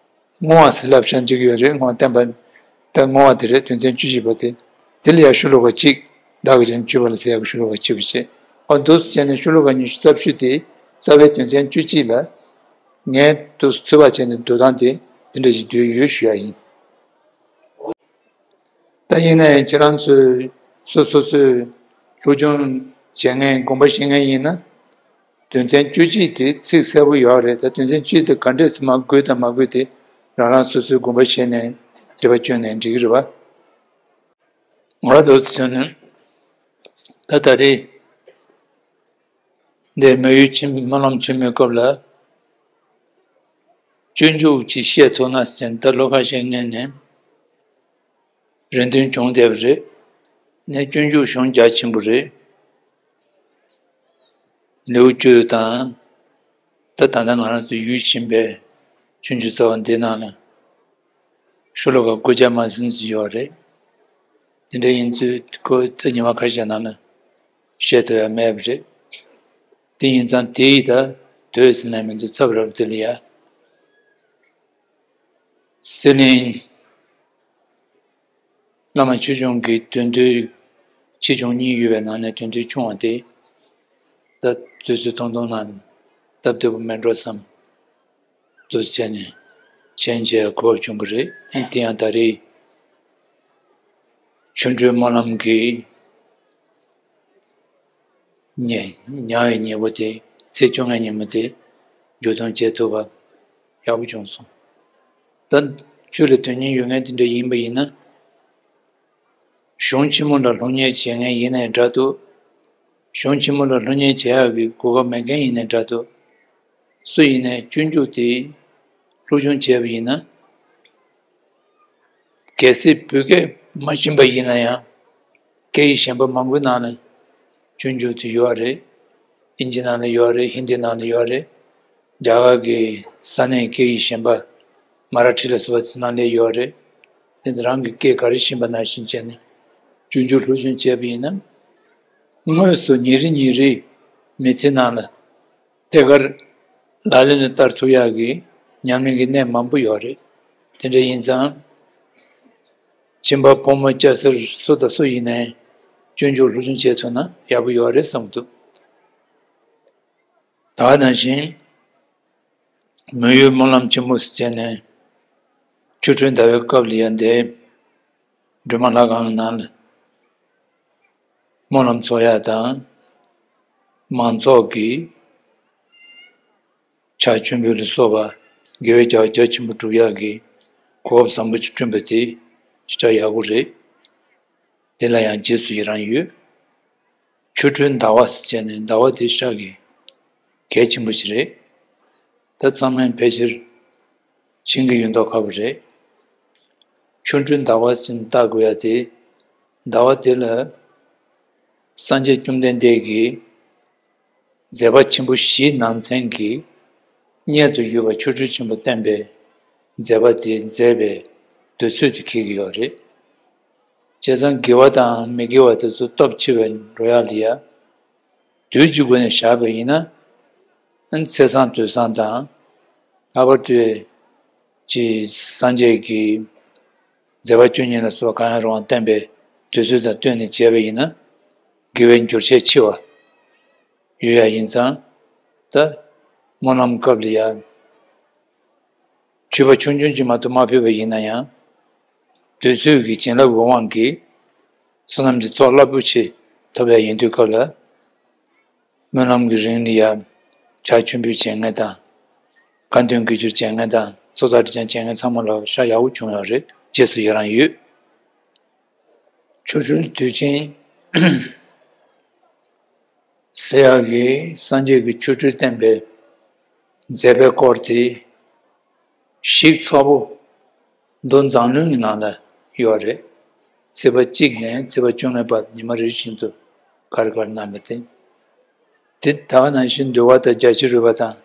བསྔོ་བ་ཟེར་ལབ་བྱ་འཇུག་གི་ཡོད་རེད། བསྔོ་བ་བསྟན་པ། ད་བསྔོ་བ་དེ་རེད། དོན་ཚན་བཅུ་བཞི་པ་དེ། དེ་ལ་ཡང་ཤོ་ལོ་ཀ་གཅིག་བདག་གིས་ཀྱང་སྤྱོད་པ་ལ་ཟེར་ཡག་གི་ཤོ་ལོ་ཀ་གཅིག་པ་བྱས། ཨོ་འདུག་སེ་བྱས་ནས་ཤོ་ལོ་ཀ་ཉི་ཤུ་རྩ་བཞི་དེ་རྩ་བའི་དོན་ཚན་བཅུ་གཅིག་ལ། ངས་འདུག་སེ་ཚོད་དཔག་བྱས་ནས་འདུག་སྟངས་དེ་དེ་འདྲ་ཞིག་བསྡུས་ཡོད་ཞུ་ཡ་ཡིན། ད་ཡིན་ན་ཡང་ཁྱེད་རང་ཚོས་སོ་སོ་སོས་སློབ་སྦྱོང་བྱེད་མཁན་དགོངས་པ་བཞེས་མཁན་ཡིན་ན། དོན་ཚན་བཅུ་གཅིག་དེ་ཚིག་གསལ་པོ་ཡོད་རེད། ད་དོན་ཚན་བཅུ་གཅིག་དེ་ག་འདྲས་སེ་མ་དགོས་དང་མ་དགོས་དེ་རང་རང་སོ་སོའི་དགོངས་པ་བཞེས་ནས་འགྲེལ་པ་བསྐྱོན་ནས་འགྲིག་གི་རེད་པ། ང་ལ་འདུག་ཟེར་ན། ད་ད་རེས་འདི་མོན་ཡུལ་ཆེན་སྨོན་ལམ་ཆེན་མོའི་སྐབས་ལ། སྤྱོད་འཇུག་ཅིག་བཤད་ཐུབ་ན་ཟེར་ནས་ད་ལོ་ཁ་ཤས་སྔོན་ནས་རེ་འདུན་བྱུང་བསྡད་པ་རེད། ནས་སྤྱོད་འཇུག་གཞུང་རྒྱ་ཆེན་པོ་རེད། ལེའུ་བཅུ་དང་། ད་ད་ལྟ་ང་རང་ཚོ་ཡུལ་ཆེན་པའི་ཆོས་འབྱུང་རྩ་བ་འདི་ནང་ལ་ཤོ་ལོ་ཀ་དགུ་བརྒྱ་མ་ཟིན་ཙམ་ཡོད་རེད། དེ་འདྲ་ཡིན་ཚུལ་ཁོ་ད་ཉི་མ་ཁ་ཤས་ནང་ལ་བཤད་ཐུབ་ཡ་མེད་པ་རེད། དེ་ཡིན་ཙང་དེ་ཡི་ད་དོད་ཟིན་ན་མི་འདུག་ཚབ་རབ་དེ་ལ་ཡ། སི་ལིང་བླ་མ་ཆོས་སྐྱོང་གི་དོན་བསྡུས་ཆེ་ཆུང་གཉིས་ཡོད་པའི་ནང་ནས་དོན་བསྡུས་ཆུང་བ་དེ། ད་དུས་ཚོད་ཐུང་ཐུང་ནང་སྟབས་བདེ་པོ་མེད་འགྲོ་བསམ། འདུག་བྱས་ནས་མཆན་བྱས་གོ་བྱུང་གི་རེད། ཨ་དེ་ཡང་ད་རེས་ཆོ་འཕྲུལ་སྨོན་ལམ་གྱི་ཉེ་ཉལ་བའི་ཉིན་མོ་དེ་ཚེས་བཅོ་ལྔའི་ཉིན་མོ་དེ་མཇུག་སྡོམ་བྱེད་ཐུབ་པ་ཡག་པོ་བྱུང་སོང་། ད་ཆོས་ལ་དོན་སྙིང་ཡོད་མཁན་དེ་འདྲ་ཡིན་པ་ཡིན་ན། གཞུང་ཆེན་མོ་འདྲ་སློབ་གཉེར་བྱེད་མཁན་ཡིན་ནའི་འདྲ་འདུག་གཞུང་ཆེན་མོ་འདྲ་སློབ་གཉེར་བྱེད་ཡག་གི་གོ་སྐབས་མེད་མཁན་ཡིན་ནའི་འདྲ་འདུག་སུ་ཡིན་ནའི་སྤྱོད་འཇུག་དེ་སློབ་སྦྱོང་བྱས་པ་ཡིན་ན། གལ་སྲིད་བོད་སྐད་མ་ཤེས་པ་ཡིན་ན་ཡང་། སྐད་ཡིག་གཞན་པ་མང་པོའི་ནང་ནས་སྤྱོད་འཇུག་དེ་ཡོད་རེད། ཨིན་ཇི་ནང་ལ་ཡོད་རེད། ཧིན་དི་ནང་ལ་ཡོད་རེད། རྒྱ་གར་གྱི་ས་གནས་སྐད་ཡིག་གཞན་པ། མ་ར་ཊི་ལ་སོགས་པ་ཚོའི་ནང་ལ་ཡོད་རེད། དེ་ཚོ་རང་གི་སྐད་ག་རེ་ཤེས་པ་ནང་བཞིན་བྱས་ནས་སྤྱོད་འཇུག་སློབ་སྦྱོང་བྱས་པ་ཡིན་ན། དངོས་སུ་ཉིན་རེ་ཉིན་རེའི་མི་ཚེ་ནང་ལ། ཐད་ཀར་ལག་ལེན་ལ་བསྟར་ཐུབ་ཡག་གི་ཉམས་ལེན་གྱི་གནས་མང་པོ་ཡོད་རེད། དེ་འདྲ་ཡིན་ཙང་། ཁྱིམ་པ་ཕོ་མོ་སྐྱ་སེར་སུ་དང་སུ་ཡིན་ནའི་སྤྱོད་འཇུག་སློབ་སྦྱོང་བྱེད་ཐུབ་ན་ཡག་པོ་ཡོད་རེད་བསམ་གྱི་འདུག་ད་ག་ནང་བཞིན་མོན་ཡུལ་སྨོན་ལམ་ཆེན་མོ་ཟེར་ནས་ཆོ་འཕྲུལ་ཟླ་བའི་སྐབས་ལ་ཡང་དེ་སྒྲོལ་མ་ལྷ་ཁང་གི་ནང་ལ་སྨོན་ལམ་འཚོགས་ཡག་དང་། མང་ཚོགས་ཀྱི་ཕྱག་མཆོད་འབུལ་ལ་སོགས་པ་དགེ་བའི་བྱ་བ་རྒྱ་ཆེན་པོ་སྒྲུབ་ཡག་གི་གོ་སྐབས་བཟང་པོ་ཅིག་བསྐྲུན་པ་དེ་ཞེ་དྲག་ཡག་པོ་རེད། དེ་ལ་ཡང་རྗེས་སུ་ཡི་རང་ཡོད། ཆོ་འཕྲུལ་ཟླ་བ་ཟེར་ནས་ཟླ་བ་དེ་ཤག་གི་གལ་ཆེན་པོ་ཞིག་རེད། ད་ཚང་མས་ཕལ་ཆེར་མཁྱེན་གྱི་ཡོད་མདོག་ཁ་པོ་རེད། ཆོ་འཕྲུལ་ཟླ་བ་ཟེར་ནས་བཏགས་དགོས་ཡ་དེ། ཟླ་བ་དེ་ལ་སངས་རྒྱས་བཅོམ་ལྡན་འདས་ཀྱིས་མཛད་པ་ཆེན་པོ་བཞིའི་ནང་ཚན་གྱི་སྙན་དུ་ཡོད་པ་ཆོ་འཕྲུལ་ཆེན་པོ་བསྟན་པའི་མཛད་པ་དེ་མཛད་པའི་དུས་ཚོད་དེ་འཁེལ་གྱི་ཡོད་རེད། བྱས་ཙང་དགེ་བ་དང་མི་དགེ་བ་དེ་ཚོ་སྟོབས་ཆེ་བའི་འགྲོ་ཡག་ལ་ཡ། དུས་གཅིག་པུ་ནས་བཞག་པ་ཡིན་ན། ཚེས་བཟང་དུས་བཟང་དང་། ལྷག་པར་དུ་ཅིག་སངས་རྒྱས་ཀྱི་མཛད་པ་བཅུ་གཉིས་ལ་སོགས་གང་ཡང་རུང་བ་བསྟན་པའི་དུས་ཚོད་དང་བསྟུན་ནས་བྱས་པ་ཡིན་ན། དགེ་བའི་འགྱུར་ཁྱད་ཆེ་བ་ཡོད་ཡ་ཡིན་ཙང་། ད་སྨོན་ལམ་སྐབས་ལ་ཡ། མཆོད་པ་ཆུང་ཆུང་ཅིག་མ་གཏོགས་མ་ཕུལ་བ་ཡིན་ན་ཡང་། དུས་ཚོད་ཀྱི་བྱིན་རླབས་ཀྱི་དབང་གིས་བསོད་ནམས་ཀྱི་ཚོགས་རླབས་པོ་ཆེ་ཐོབ་ཡ་ཡིན་དུས་སྐབས་ལ། སྨོན་ལམ་གྱི་རིང་ལ་ཡང་ཕྱག་མཆོད་འབུལ་བྱེད་མཁན་དང་། དགའ་སྟོན་གྱི་ཆོས་བྱེད་མཁན་དང་ཚོགས་བསགས་སྒྲིབ་སྦྱང་བྱེད་མཁན་ཚང་མ་ལ་ཤ་ཡག་པོ་བྱུང་ཡོད་རེད། རྗེས་སུ་ཡི་རང་ཡོད། ཆོ་འཕྲུལ་དུས་ཆེན་ཟེར་ཡག་གི་སངས་རྒྱས་ཀྱི་ཆོ་འཕྲུལ་བསྟན་པའི་མཛད་པའི་སྐོར་དེ། ཞིབ་ཚགས་པོ་མདོ་མཛངས་བླུན་གྱི་ནང་ལ་ཡོད་རེད། ཚེས་པ་གཅིག་ནས་ཚེས་པ་བཅོ་ལྔའི་བར་ཉི་མ་རེ་བཞིན་དུ་ག་རེ་ག་རེ་གནང་བ་དེ། དེ་ད་ག་ནང་བཞིན་འདུལ་བ་དང་རྒྱ་ཆེར་རོལ་པ་དང་།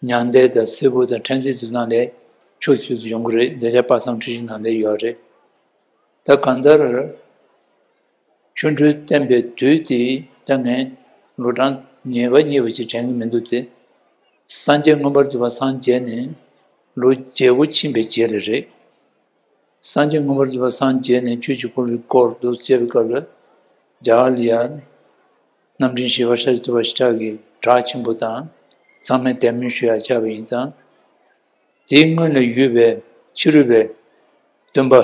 མྱང་འདས་དང་སིལ་བུ་དང་ཕྲན་ཚེགས་ཚོའི་ནང་ལས་ཕྱོགས་བཅུ་ཚོ་ཡོང་གི་རེད། མཛད་བྱ་དཔག་བསམ་འཁྲི་ཤིང་ནང་ལས་ཡོད་རེད། ད་གང་ལྟར། ཆོ་འཕྲུལ་བསྟན་པའི་དུས་དེ་ད་ངས་ལོ་གྲངས་ངེས་པ་རྙེད་པ་ཅིག་དྲན་གྱི་མི་འདུག་སྟེ། སངས་རྒྱས་མངོན་པར་རྫོགས་པར་སངས་རྒྱས་ནས་ལོ་བརྒྱད་དགུ་ཕྱིན་པའི་རྗེས་ལ་རེད། སངས་རྒྱས་མངོན་པར་རྫོགས་པར་སངས་རྒྱས་ནས་ཆོས་ཀྱི་འཁོར་ལོའི་སྐོར་དུ་བྱེད་པའི་སྐབས་ལ། རྒྱ་གར་ལ་ཡང་རྣམ་འདྲེན་བཞི་པ་ཤཱཀྱ་ཐུབ་པ་ཞེ་དྲག་གི་གྲགས་ཆེན་པོ་དང་། ཚང་མས་དད་མོས་ཞུ་ཡག་ཆགས་པ་ཡིན་ཙང་། དེའི་སྔོན་ལ་ཡོད་པའི་ཕྱི་རོལ་པའི་སྟོན་པ་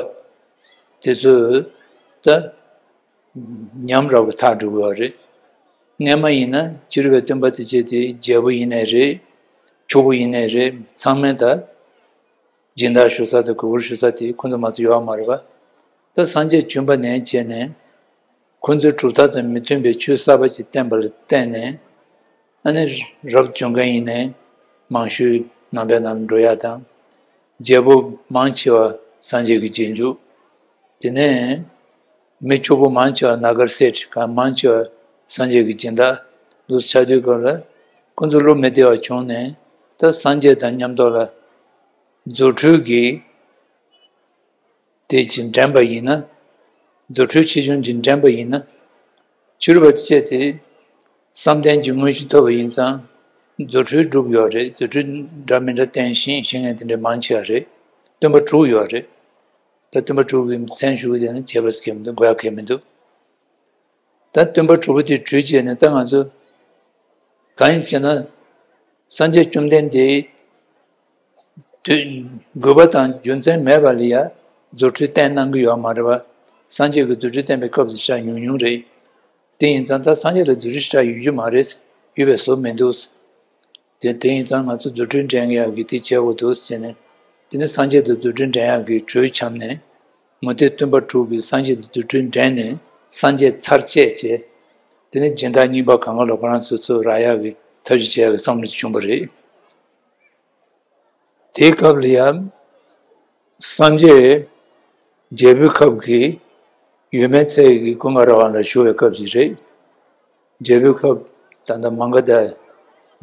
དེ་ཚོས་ ད་ཉམས་ར་བ་ཐག་འགྲོ་གི་ཡོད་རེད། སྔས་མ་ཡིན་ན་ཕྱི་རོལ་པའི་སྟོན་པ་དེ་བྱས་ཏེ་རྒྱལ་པོ་ཡིན་ནའི་རེད། ཕྱུག་པོ་ཡིན་ནའི་རེད། ཚང་མས་ད་སྦྱིན་བདག་ཞུ་ས་དང་གུས་པར་ཞུ་ས་དེ་ཁོ་ཚོ་མ་གཏོགས་ཡོད་མ་རེད་པ། ད་སངས་རྒྱས་བྱོན་པ་ནས་བྱས་ནས་ཁོ་ཚོའི་གྲུབ་མཐའ་དང་མི་མཐུན་པའི་ཆོས་གསར་པ་ཞིག་བསྟན་པ་ལ་བརྟེན་ནས། ཨ་ནི་རབ་བྱུང་མཁན་ཡིན་ནའི་མང་ཤོས་ནང་པའི་ནང་འགྲོ་ཡ་དང་། རྒྱལ་པོ་མང་ཆེ་བ་སངས་རྒྱས་ཀྱི་རྗེས་འཇུག་དེ་ནས་མི་ཕྱུག་པོ་མང་ཆེ་བ་ནཱ་གར་སེ་ཊི་གང་མང་ཆེ་བ་སངས་རྒྱས་ཀྱི་སྦྱིན་བདག་འདུག་ཆགས་དུས་སྐབས་ལ་ཁོ་ཚོ་བློ་མི་བདེ་བ་བྱུང་ནས། ད་སངས་རྒྱས་དང་མཉམ་དུ་ལ་རྫུ་འཕྲུལ་གྱིས་དེ་ཅིག་འགྲན་པ་ཡིན་ན། རྫུ་འཕྲུལ་ཆེ་ཆུང་ཅིག་འགྲན་པ་ཡིན་ན། ཕྱི་རོལ་པ་བཅས་ཏེ་བསམ་གཏན་གྱི་དངོས་གཞི་ཐོབ་པ་ཡིན་ཙང་། རྫུ་འཕྲུལ་སྒྲུབ་ཡོད་རེད། རྫུ་འཕྲུལ་འདྲ་མི་འདྲ་བསྟན་ཤེས་ཤེས་མཁན་དེ་འདྲ་མང་ཆེ་བ་རེད། སྟོན་པ་དྲུག་ཡོད་རེད། ད་སྟོན་པ་དྲུག་གི་མཚན་ཞུ་གི་དེ་ནི་བྱས་པ་ཟེར་གྱི་མི་འདུག་དགོས་ཡ་གང་ཡང་མི་འདུག་ད་སྟོན་པ་དྲུག་པོ་དེ་གྲོས་བྱས་ནས། ད་ང་ཚོ་གང་ཡིན་ཟེར་ན། སངས་རྒྱས་བཅོམ་ལྡན་འདས་དུས་དགོས་པ་དང་རྒྱུ་མཚན་མེད་པ་ལ་ཡ་རྫུ་འཕྲུལ་བསྟན་གནང་གི་ཡོད་མ་རེད་པ། སངས་རྒྱས་ཀྱི་རྫུ་འཕྲུལ་བསྟན་པའི་སྐབས་སུ་ཞེ་དྲག་ཉུང་ཉུང་རེད། དེ་ཡིན་ཙང་ད་སངས་རྒྱས་ལ་རྫུ་འཕྲུལ་ཞེ་དྲག་ཡོད་རྒྱུ་མ་རེད། ཡོད་པའི་བཟོ་མི་འདུག་དེ་དེ་ཡིན་ཙང་ང་ཚོ་རྫུ་འཕྲུལ་འགྲན་ཡག་གི་དེ་བྱེད་དགོས་འདུག་ཟེར་ནས། དེ་ནས་སངས་རྒྱས་དང་རྫུ་འཕྲུལ་འགྲན་ཡག་གི་གྲོས་འཆམ་ནས། མུ་སྟེགས་སྟོན་པ་དྲུག་གིས་སངས་རྒྱས་དང་རྫུ་འཕྲུལ་འགྲན་ནས་སངས་རྒྱས་ཚར་བཅད་བྱས། དེ་ནས་སྦྱིན་བདག་གཉིས་པ་གང་ག་ལ་ཁོ་རང་ཚོ་ཚུར་རག་ཡག་གི་ཐབས་ཤེས་བྱེད་ཡག་གི་བསམ་བློ་བྱུང་བ་རེད། དེའི་སྐབས་ལ་ཡང་སངས་རྒྱས་རྒྱལ་པོའི་ཁབ་ཀྱི་ཡོད་མེད་ཚལ་གྱི་ཀུན་དགའ་ར་བ་ལ་བཞུགས་པའི་སྐབས་ཤིག་རེད། རྒྱལ་པོའི་ཁབ་ད་ལྟ་མ་ག་དྷ་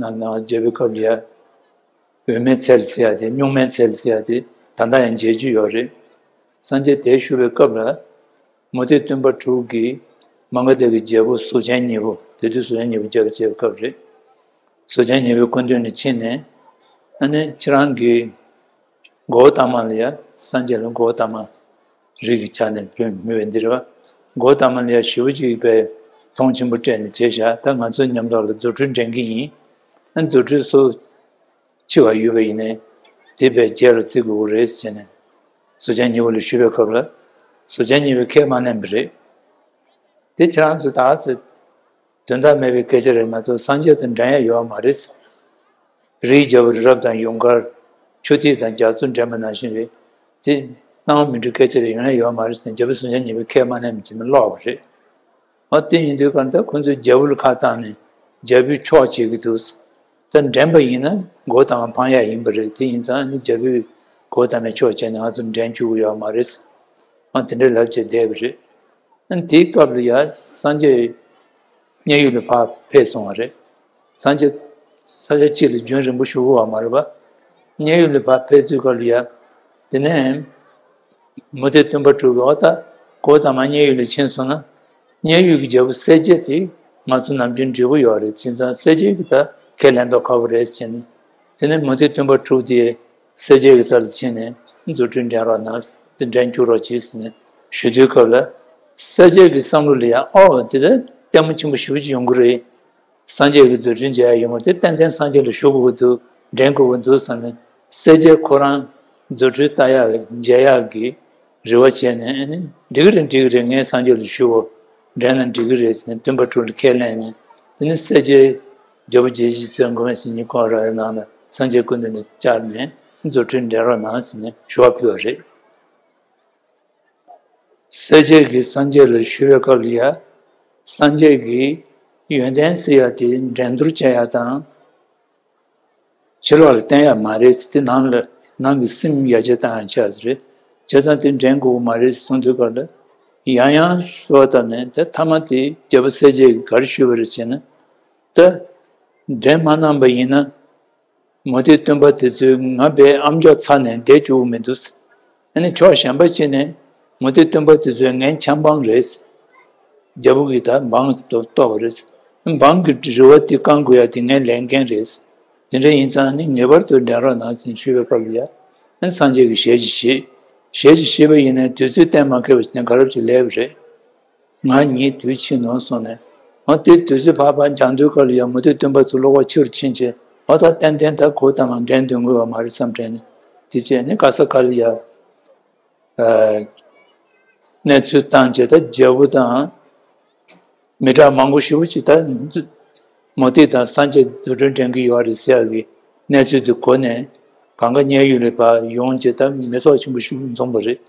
ནང་ན་རྒྱལ་པོའི་ཁབ་ལ་ཡ། འོད་མའི་ཚལ་ཟེར་ཡ་དེ། སྨྱུག་མའི་ཚལ་ཟེར་ཡ་དེ་ད་ལྟ་ཡང་མཇལ་རྒྱུ་ཡོད་རེད། སངས་རྒྱས་དེར་བཞུགས་པའི་སྐབས་ལ། མུ་སྟེགས་སྟོན་པ་དྲུག་གིས་མ་ག་དྷ་གི་རྒྱལ་པོ་གཟུགས་ཅན་ཉེ་བོ། དེ་དུས་གཟུགས་ཅན་ཉེ་བོ་རྒྱལ་པོ་བྱས་པའི་སྐབས་རེད། གཟུགས་ཅན་ཉེ་བོའི་སྐུ་མདུན་ནས་ཕྱིན་ནས། ཨ་ནི་ཁྱེད་རང་གིས་གོའུ་ཏ་མ་ལ་ཡ། སངས་རྒྱས་ལ་གོའུ་ཏ་མ་རིགས་ཀྱི་ཆ་ནས་བོད་མི་བས་འདིར་བ། གོའུ་ཏ་མ་ལ་ཡ་ཞེ་པོ་ཅིག་པའི་མཐོང་ཆེན་པོ་སྤྲད་ནས་བྱས་བཞག་ད་ང་ཚོའི་མཉམ་དུ་ལ་རྫུ་འཕྲུལ་འགྲན་གྱི་ཡིན། ཨ། རྫུ་འཕྲུལ་སུ་འཆི་བ་ཡོད་པ་ཡིན་ནའི་དེ་བས་རྒྱལ་ལ་བརྩི་དགོས་རེད་ཟེར་ནས། གཟུགས་ཅན་ཉེ་བོ་ལ་ཞུས་པའི་སྐབས་ལ། གཟུགས་ཅན་ཉེ་བོས་ཁས་མ་ལེན་པ་རེད། དེ་ཁྱེད་རང་ཚོ་ད་ཚོད་དོན་དག་མེད་པའི་སྐད་ཆ་རེད་མ་གཏོགས་སངས་རྒྱས་དང་འགྲན་ཡ་ཡོད་མ་རེད། རིའི་རྒྱལ་པོ་རི་རབ་དང་ཡུངས་དཀར། ཆུ་ཐིགས་དང་རྒྱ་མཚོ་འགྲན་པ་ནང་བཞིན་རེད། དེ་སྣང་བ་མི་འགྲོའི་སྐད་ཆ་རེད། ཡོང་ཡ་ཡོད་མ་རེད་ཟེར་ནས་རྒྱལ་པོ་གཟུགས་ཅན་ཉེ་བོས་ཁས་མ་ལེན་པ་བྱས་ནས་ལོག་པ་རེད། ཨ། དེ་ཡིན་དུས་གང་ལྟར་ཁོ་ཚོས་རྒྱལ་པོ་ལ་ཁ་བཏང་ནས་རྒྱལ་པོའི་ཕྱོགས་བྱེད་ཀྱི་འདུག་ད་འགྲན་པ་ཡིན་ན་གོའུ་ཏ་མ་འཕང་ཡ་ཡིན་པ་རེད། དེ་ཡིན་ཙང་ནི་རྒྱལ་པོས་གོའུ་ཏ་མའི་ཕྱོགས་བྱས་ནས་ང་ཚོ་འགྲན་བཅུག་གི་ཡོད་མ་རེད། ཨ། དེ་འདྲའི་ལབ་བྱས་བསྡད་པ་རེད། ཨ། དེའི་སྐབས་ལ་ཡ་སངས་རྒྱས་མཉན་ཡོད་ལ་ཕར་ཕེབས་སོང་བ་རེད། སངས་རྒྱས་ས་ཆ་གཅིག་ལ་རྒྱུན་རིང་པོ་བཞུགས་ཡོད་མ་རེད་པ། མཉན་ཡོད་ལ་ཕར་ཕེབས་དུས་སྐབས་ལ་ཡ། དེ་ནས་མུ་སྟེགས་སྟོན་པ་དྲུག་གིས་འོ་ད་གོའུ་ཏ་མ་མཉན་ཡོད་ལ་ཕྱིན་སོང་ན། མཉན་ཡོད་ཀྱི་རྒྱལ་པོ་གསལ་རྒྱལ་དེ་ང་ཚོ་ནམ་རྒྱུན་འབྲེལ་བ་ཡོད་རེད། བྱས་ཙང་གསལ་རྒྱལ་གྱིས་ད་ཁས་ལེན་མདོག་ཁ་པོ་རེད་ཟེར་ནས། དེ་ནས་མུ་སྟེགས་སྟོན་པ་དྲུག་དེ་གསལ་རྒྱལ་གྱི་རྩ་ལ་ཕྱིན་ནས་རྫུ་འཕྲུལ་འགྲན་རོགས་གནང་། དེ་འགྲན་བཅུག་རོགས་གྱིས་ཟེར་ནས་ཞུ་དུས་སྐབས་ལ། གསལ་རྒྱལ་གྱི་བསམ་བློ་ལ་ཡང་ཨོ་དེ་ལ་ལྟད་མོ་ཆེན་པོ་ཞེ་པོ་ཅིག་ཡོང་གི་རེད། སངས་རྒྱས་ཀྱི་རྫུ་འཕྲུལ་མཇལ་ཡ་ཡོང་བ་དེ་ཏན་ཏན་སངས་རྒྱས་ལ་ཞུ་དགོས་ཀྱི་འདུག་འགྲན་དགོས་ཀྱི་འདུག་བསམ་ནས། གསལ་རྒྱལ་ཁོ་རང་རྫུ་འཕྲུལ་ལྟ་ཡག་མཇལ་ཡག་གི་རེ་བ་བྱས་ནས། ཨ་ནི་འགྲིག་གི་རེད། འགྲིག་གི་རེད། ངས་སངས་རྒྱས་ལ་ཞུའོ། འགྲན་ན་འགྲིག་གི་རེད་ཟེར་ནས་སྟོན་པ་དྲུག་ལ་ཁས་ལེན་ནས། དེ་ནས་གསལ་རྒྱལ་རྒྱལ་པོ་བརྒྱད་བཞི་ཚེ་འགོ་མེད་ཟེར་ཉིད་ཀོང་ར་བའི་ནང་ལ་སངས་རྒྱས་སྐུ་མདུན་ལ་བཅར་ནས་རྫུ་འཕྲུལ་འགྲན་རོགས་གནང་ཟེར་ནས་ཞུ་བ་ཕུལ་བ་རེད། གསལ་རྒྱལ་གྱིས་སངས་རྒྱས་ལ་ཞུ་བའི་སྐབས་ལ་ཡ། སངས་རྒྱས་ཀྱིས་ཡོན་ཏན་ཟེར་ཡ་དེ་འགྲན་བསྡུར་བྱེད་ཡ་དང་། ཕྱི་ལོགས་ལ་བསྟན་ཡ་མ་རེད་ཟེར། དེ་ནང་ལ་ནང་གི་སེམས་ཡར་རྒྱས་བཏང་ཡ་ཆགས་རེད། བྱས་ཙང་དེ་འགྲན་དགོས་མ་རེད་གསུངས་དུས་སྐབས་ལ། ཡང་ཡང་ཞུ་བ་ལྟར་ནས་དེ་མཐའ་མ་དེ་རྒྱལ་པོ་གསལ་རྒྱལ་གྱིས་ག་རེ་ཞུས་པ་རེད་ཟེར་ན། ད་འགྲན་མ་གནང་པ་ཡིན་ན། མུ་སྟེགས་སྟོན་པ་དེ་ཚོས་ང་དཔེ་ཨམ་ཅོག་ཚ་ནས་བསྡད་བཅུག་གི་མི་འདུག་ཨ་ནི་ཕྱོགས་གཞན་པ་ཅིག་ནས་མུ་སྟེགས་སྟོན་པ་དེ་ཚོས་ངའི་ཆབ་འབངས་རེད། རྒྱལ་པོ་གིས་ད་འབངས་གཏོགས་པ་རེད། འབངས་ཀྱི་རེ་བ་དེ་བསྐང་དགོས་ཡ་དེ་ངའི་ལས་འགན་རེད། དེ་འདྲ་ཡིན་ཙང་ནི་ངེས་པར་དུ་འགྲན་རོགས་གནང་ཟེར་ཞུས་པའི་སྐབས་ལ་ཡ། ཨ་ནི་སངས་རྒྱས་ཀྱིས་ཞལ་གྱིས་བཞེས། ཞལ་གྱིས་བཞེས་པ་ཡིན་ནའི་དུས་ཚོད་གཏན་མ་འཁེལ་བ་ཞིག་ནས་ག་རབ་ཅིག་སླེབས་པ་རེད། ང་གཉིད་དུས་ཕྱིན་ནོ་གསུངས་ནས། འོ་དེ་དུས་ཚོད་ཕར་ཕར་འགྱངས་དུས་སྐབས་ལ་ཡ་མུ་སྟེགས་སྟོན་པ་ཚོ་བློ་ཁོག་ཆེ་རུ་ཕྱིན་བྱས། འོ་ད་ཏན་ཏན་ད་གོའུ་ཏ་མ་འགྲན་འདོན་དགོས་པ་མ་རེད་བསམ་དྲན་ནས། དེ་བྱས་ནས་ག་ས་ག་ལ་ཡ། ཨ། གནས་ཚུལ་བཏང་བྱས། ད་རྒྱལ་པོ་དང་མི་དྲག་མང་པོ་ཞེ་པོ་ཅིག་ད་མུ་སྟེགས་དང་སངས་རྒྱས་རྫུ་འཕྲུལ་འགྲན་གྱི་ཡོད་རེད་ཟེར་ཡག་གི་གནས་ཚུལ་དེ་གོ་ནས། གང་ག་མཉན་ཡོད་ལ་ཕར་ཡོང་བྱས། ད་མི་ཚོགས་ཆེན་པོ་ཞིག་འཛོམས་པ་རེད།